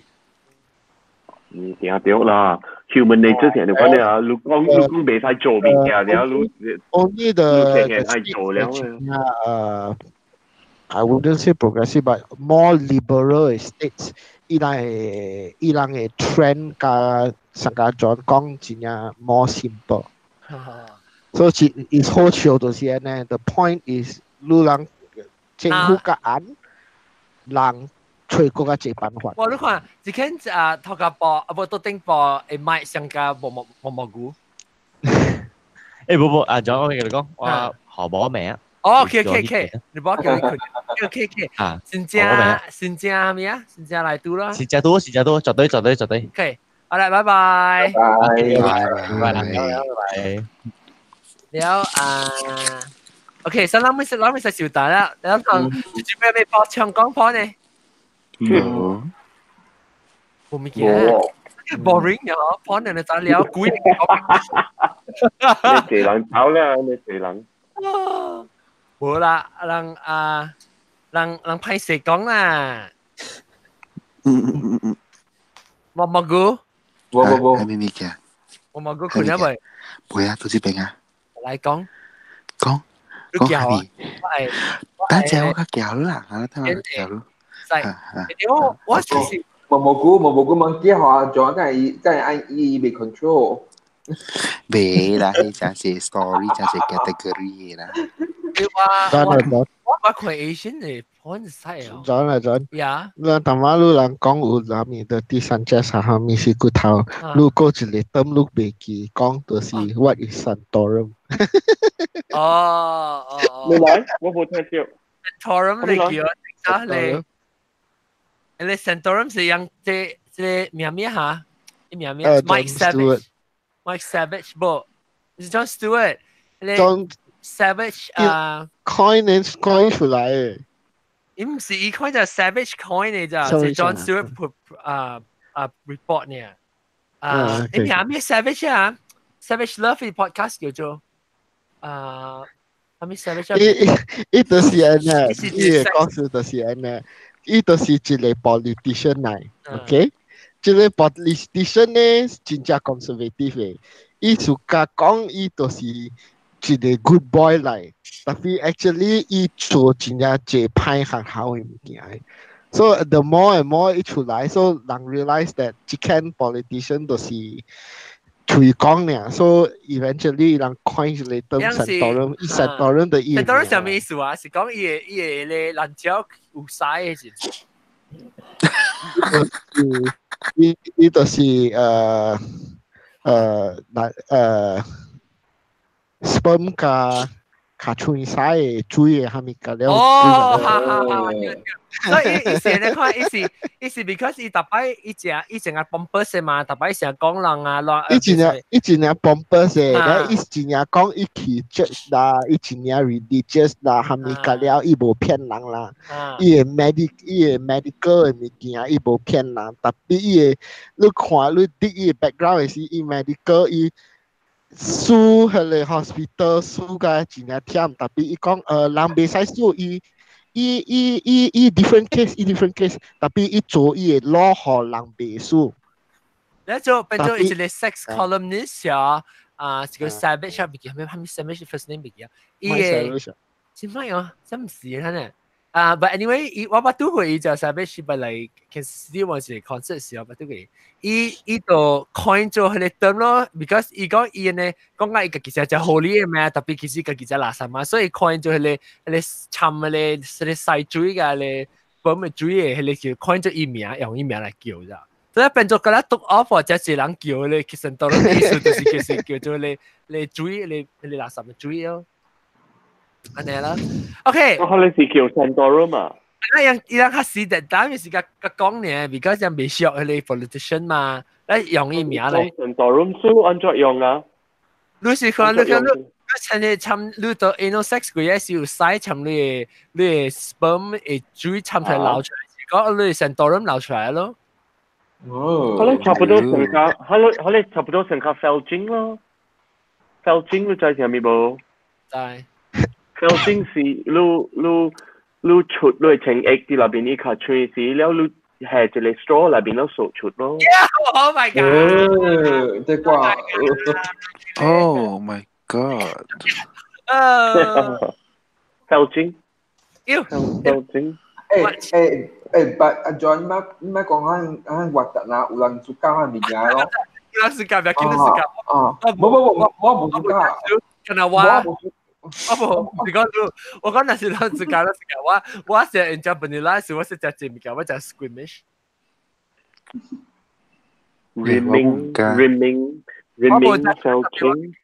嗯，定對啦，human nature 成日講你啊，你講袂使做物件，了你 only the 你愛做了。 I wouldn't say progressive, but more liberal states，伊人的 trend 佮上家講講真正 more simple。所以是好笑就是按呢，the point is 你人政府較按人揣閣較濟辦法。哇！你看，一間啊頭家播啊無都頂播會買上加毛毛毛毛菇。誒不不，阿 John 我同你講，我荷包名。哦，OK，你幫我叫你佢，OK。啊，新正新正咩啊？新正來拄啦。新正拄，新正拄，絕對絕對絕對。 OK，好啦，拜拜。拜拜拜拜拜。了啊，OK，所以咱們是咱們是小蛋啦，然後就準備要播唱講播呢。冇。冇物件。boring 呀，播人哋就了鬼。你濟人走啦，你濟人。無啦，人啊，人歹勢講啦。毛毛菇。無無無。係咩物件？毛毛菇困咗未？會啊，到這邊啊。來講。講。講下咪？等陣我較叫啦，啊，等我叫啦。係。我是。毛毛菇毛毛菇問幾下，仲梗係梗係按伊未 control。未啦，彼真是 story，真是 category 啦。你話我看 Asian 的 porn 使哦。轉來轉。呀。你頭仔你人講有啥物的第三者啥物是骨頭，你過一個 term 你袂記講，就是 what is Santorum。哦哦。你來，我無聽到。 Santorum 你叫啥你？你 Santorum 是用這這名咩哈？名咩？Mike Savage。Mike Savage 無，是 John Stewart。 John Savage 啊，coin 你 coin 出來的。伊毋是伊 coin 就 Savage coin 的咋，是 John Stewart 啊 report 呢。啊，你名咩 Savage 啊？Savage Love 嘅 podcast 叫做啊，係咪 Savage？伊就是按呢，伊个故事就是按呢，伊就是一個 politician 來，OK？這個 politician 呢，真正 conservative 的，伊自家講伊就是一個 good boy 來，但是 actually 伊做真正濟歹學校的物件。So the more and more 伊出來，so 人 realize that 這間 politician 就是喙講爾，所以 eventually 人 coin 一個 term Santorum，伊 Santorum 的意。 Santorum 啥物意思啊？是講伊個咧蘭椒有屎的是？伊就是那sperm 加卡喙屎的水的，蝦米加了。哦，哈哈哈！所以伊是你看，伊是 because 伊逐擺伊食伊成日 pompous 嘛，逐擺成日講人啊，亂。伊真正 pompous 的，伊真正講伊去 church 啦，伊真正 religious 啦，蝦米加了，伊無騙人啦。伊的 medical 的物件，伊無騙人，特別伊的你看你讀伊的 background 的時，伊 medical 伊輸彼个 hospital 輸甲真正忝，特別伊講人袂使輸伊。伊 different case，伊 different case，特別伊做伊的 law 予人袂輸。你做變做一個 sex columnist 啊，啊，是個 savage 啊，唔記得咩 savage first name 唔記得。伊個是咩啊？真唔是啊，呢。啊，but anyway，伊我捌拄過伊就 savage，but like Kansas City 我是 concert 時候捌拄過。伊就 coin 做彼個 term 咯，because 伊講伊呢講甲伊家己是只 holy 的咩，特別其實家己只垃圾嘛，所以 coin 做彼個彼個摻彼個細水嘅彼個泵的水的彼個叫 coin 做伊名，用伊名來叫咋。所以變做覺得讀 off 或者是人叫咧，其實到咗意思就是其實叫做咧咧水咧咧垃圾的水咯。按呢啦，OK。我可能是叫 Santorum 啊。那樣伊人較實在，但是甲甲講呢，because 人未熟彼個 politician 嘛，來用伊名來。 Santorum 書按怎用啊？你是看你看你，你親你參你到 anal sex 佢也是有屎參你的 sperm 會水參出來流出來，是講你 Santorum 流出來咯。哦。可能差不多成個，可能差不多成個 felching 咯。felching 你知啥物無？知。 felching 是你出你清液佇內邊，伊較吹時了，你下一個 straw 內邊了掃出咯。 Oh my god！這掛。 Oh my god！ felching。妖。 felching。欸，but 阿 John，你莫講咱核突啦，有人 suka 彼物件咯。有人 suka，別叫你 suka。啊，無無無，我無 suka。敢若我。我無，是講你，我講若是咱 suka，咱 suka。我食人家 vanilla 時，我是食這物件，我食 squamish。 Rimming, rimming, rimming, felching。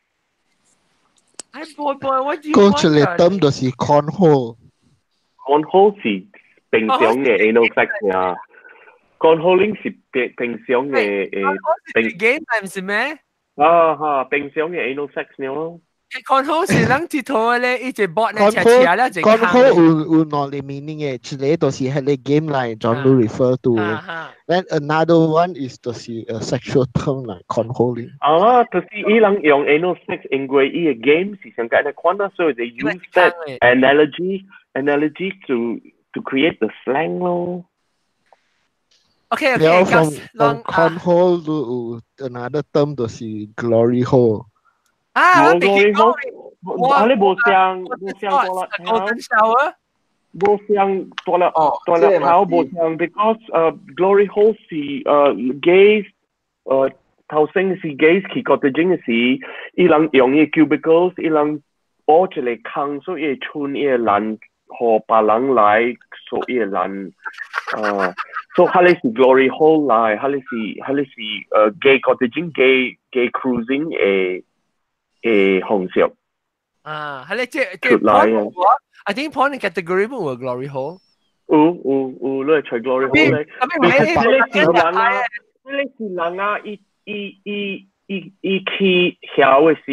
哎，boy boy，我講出來 term 就是 cornhole。 cornhole 是平常嘅 anal sex 啊，cornholing 是平常嘅平 game 係唔是咩？啊哈，平常嘅 anal sex 咯。 cornhole 是咱佚佗咧，一隻 bot 咧，斜斜咧，一 cornhole 有兩個 meaning 嘅，一個就是彼個 game 來專門 refer to 嘅，then another one is 就是 a sexual term 來 cornholing。啊，就是伊人用 anal sex 因為伊個 game 是上個按呢款啦，所以 they use that analogy to create the slang 咯。 OK OK， from cornhole 有 another term 就是 glory hole。啊，無 glory hole，啊你無像無像多啦，golden shower，無像多啦多啦頭無像，because glory hole 是gays 頭先是 gays 去 cottaging 時，伊人用伊 cubicles，伊人挖一個坑，所以會穿伊個欄，予別人來，所以個欄，所以彼個是 glory hole 來，彼個是gay cottaging gay cruising 的方式。啊，係你這 porn I think porn category 冇有 glory hole。有有有，你會揣 glory hole 咧。彼個是人啊，彼個是人啊，伊去曉的時，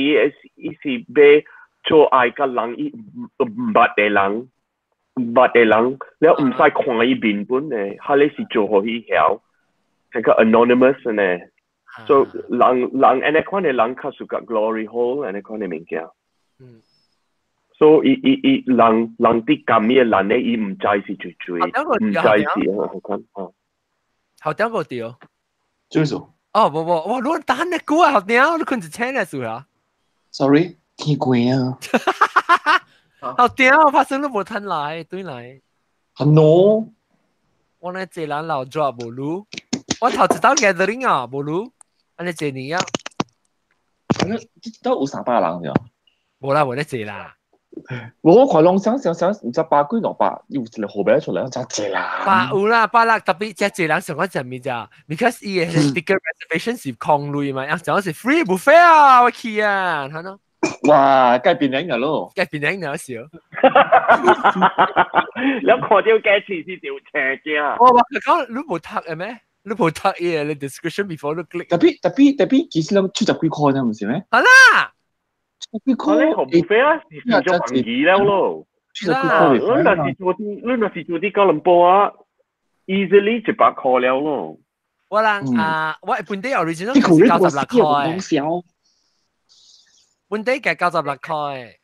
伊是欲做愛佮人，伊毋捌的人，毋捌的人，了毋使看伊面本的，彼個是做予伊曉，這個 anonymous 呢。So 人按呢款的人較 suka glory hole 按呢款的物件。所以伊伊伊人人佇監伊的人咧，伊毋知是誰誰，毋知是啊，款啊。好點個對？做啥？哦，無無，哇！你等你久啊，後點你困一千來數啊？Sorry，天光啊。後點我發生都無趁來，對來。 No。我呢這人老抓無擼，我頭一道 gathering 啊，無擼，按呢這年啊。都有300人咋？無啦，無得濟啦。我看攏想想想，唔知百幾兩百，有一個號碼出來，真濟啦。百有啦，百啦，特別真濟人上講食物咋，because 伊個 ticket reservation 是空鐳嘛，啊，講是 free buffet 啊，我去啊，睇喏。哇，計變靚噶咯，計變靚了少。你看到價錢是條斜嘅。我話佢講你無讀嘅咩？你無讀嘢，你 description before 你 click。特別特別特別，其實攏70幾塊啫，唔是咩？係啦。幾塊？你學 buffet 啊，是算咗便宜了咯。70幾塊。你若是做啲吉隆坡啊，easily 100塊了咯。我人啊，我本地 original 是96塊。本地嘅96塊。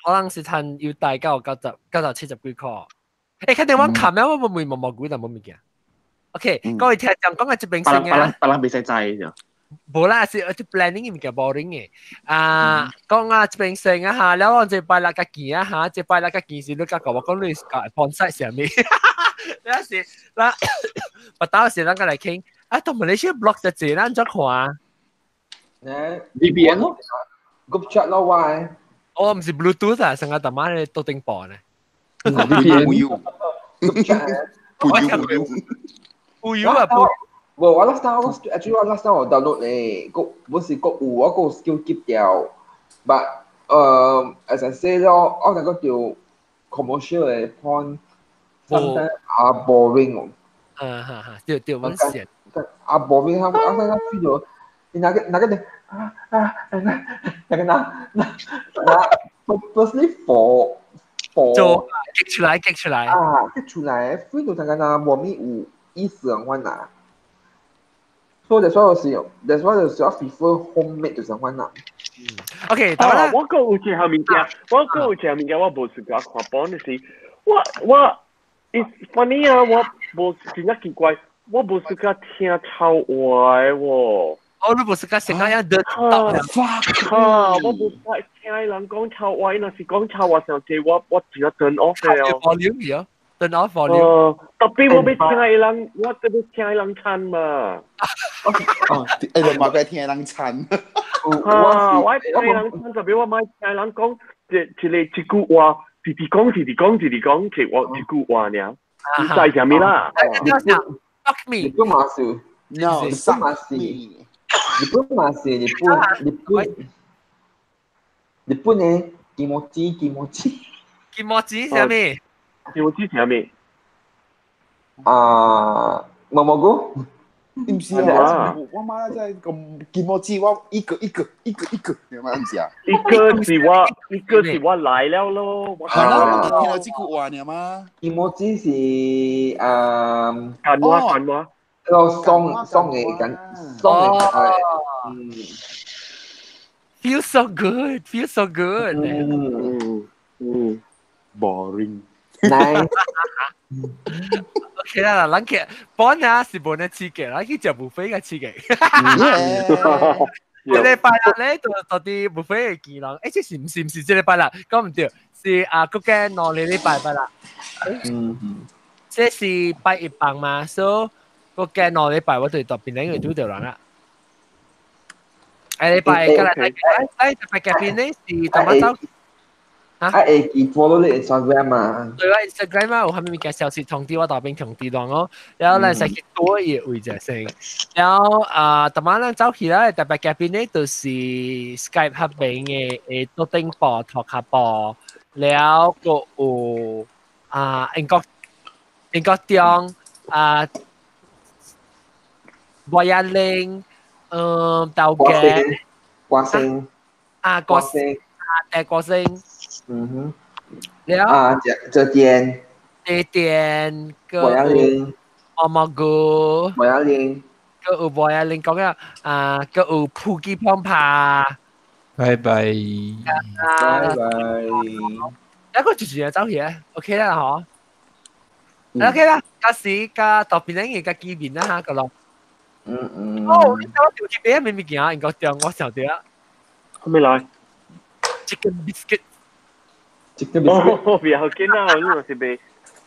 可能是趁要大交九十九十七十幾塊。誒，肯定我琴日我冇冇冇估就冇物件。OK，各位聽眾講嘅這邊先啊。別人袂使知啫。無啦，是這 planning 物件 boring 嘅。啊，講啊這邊先啊哈，了我這拜六個見啊哈，這拜六個見是你甲我講你個放晒上面。那是那不到時咱個來傾。啊，同埋你先 blog 就濟，咱怎看？ VPN 咯，group chat 咯，喂。哦，唔是 Bluetooth 啊，成個大媽咧都頂播呢。 VPN 不要，不要，不要啊！無，我 last time 我 actually 我 last time 我 download 咧，個本是個有我個 skill keep 掉，but as I say 咯，我感覺到 commercial 嘅 porn sometimes are boring 哦。啊哈哈，對對，我線。啊 boring，我我我 feel 到，你那個那個啊啊那個那那那 purposely for 做激出來激出來啊激出來，feel 到那個那無咪有意思啊，我那。所以 that's why 我是 that's why 就是我 prefer homemade 就是我那。 OK，啊，我閣有一項物件，我閣有一項物件，我無自家看本就是我 it's funny 啊，我無真正奇怪，我無自家聽臭話喎。哦，你無自家成日一得到 fuck 啊！我無自家聽人講臭話，伊若是講臭話上濟，我直接 turn off 了。volume 啊，turn off volume。特別我欲聽伊人，我特別聽伊人唱嘛。哦，誒，你嘛該聽人唱。啊，我聽人唱，特別我莫聽人講一一個一句話，直直講，直直講，直直講，一話一句話爾。你知啥物啦？Fuck me！日本嘛是，no，日本嘛是，日本嘛是日本日本日本的気持ち気持ち。気持ち啥物？気持ち啥物？啊，毛毛菇。唔是啊，我媽真係咁見我知，我一個一個一個一個，你媽唔是啊？一個是我，一個是我來了咯。係啦，我聽到這句話呢嘛。気持ち是啊，幹我幹我，個送送嘅緊送嘅，嗯。 Feel so good, feel so good. 嗯嗯，boring。 Nice。 OK 啦，咱去本啊是無呢刺激，咱去食 buffet 較刺激。這禮拜六咧就到啲 buffet 嘅見人，誒，這是唔是唔是這禮拜六？講唔對，是啊，嗰個兩個禮拜拜啦。嗯，這是拜一棒嘛，所以嗰個兩禮拜我就到邊兩個拄著人啦。下禮拜過來，來禮拜隔邊咧是怎麼走？啊，會記 follow 你 Instagram 嘛？對啊，Instagram 啊，有蝦米物件消息通知我，大邊通知人哦。然後咱使去多伊位置先。然後啊，逐晚咱走去啦，特別隔邊咧就是 Skype 合邊嘅誒，桌頂部、塗骹部，了後閣有啊英國英國中啊，博雅玲，嗯，豆嘅歌星啊，歌星啊，歌星。嗯哼，了啊，這電，這電個博雅玲，毛毛菇，博雅玲，個有博雅玲講啊，啊個有普吉碰帕，拜拜，拜拜，一個就是啊走去啊，OK 啦嗬，OK 啦，假時加特別咧，加見面啦嚇個咯，嗯嗯，哦，你睇我調節俾咩物件啊？應該調我想到，後尾來，chicken biscuit。哦，不要緊啦，你若是袂，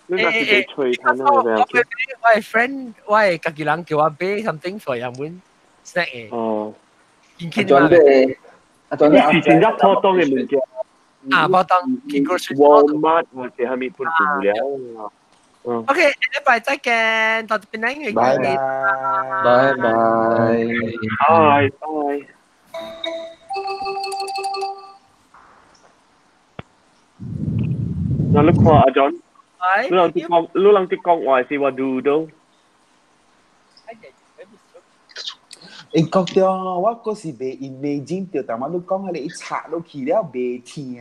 你若是袂吹他那個不要緊。我的 friend，我的家己人叫我買 something for 人們 snack 的。哦。轉咩？啊，轉咩？是真正普通嘅物件。啊，普通去 grocery Walmart 或者係咪本做了？嗯。OK，下禮拜再見，到這邊來。拜拜。拜拜。拜拜。嗱，你看阿 John，你人哋講，你人哋講話是話 doodle。因覺得我嗰時未 imagine 到，但我你講佢哋一拆落去了袂疼。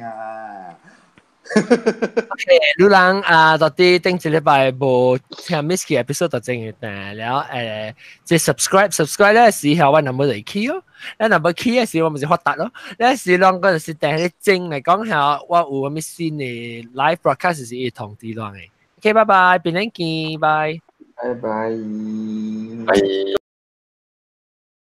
OK，你人啊，到底頂一禮拜無聽 miss 嘅 episode 就正嘅，了即 subscribe subscribe 咧時候我 number 就起咯，咧 number 起嘅時我咪就發達咯，咧時兩個就是訂啲正嚟講下，我有咩新嘅 live broadcast 是會通知人嘅。OK，拜拜，變陣見，拜。拜拜。拜。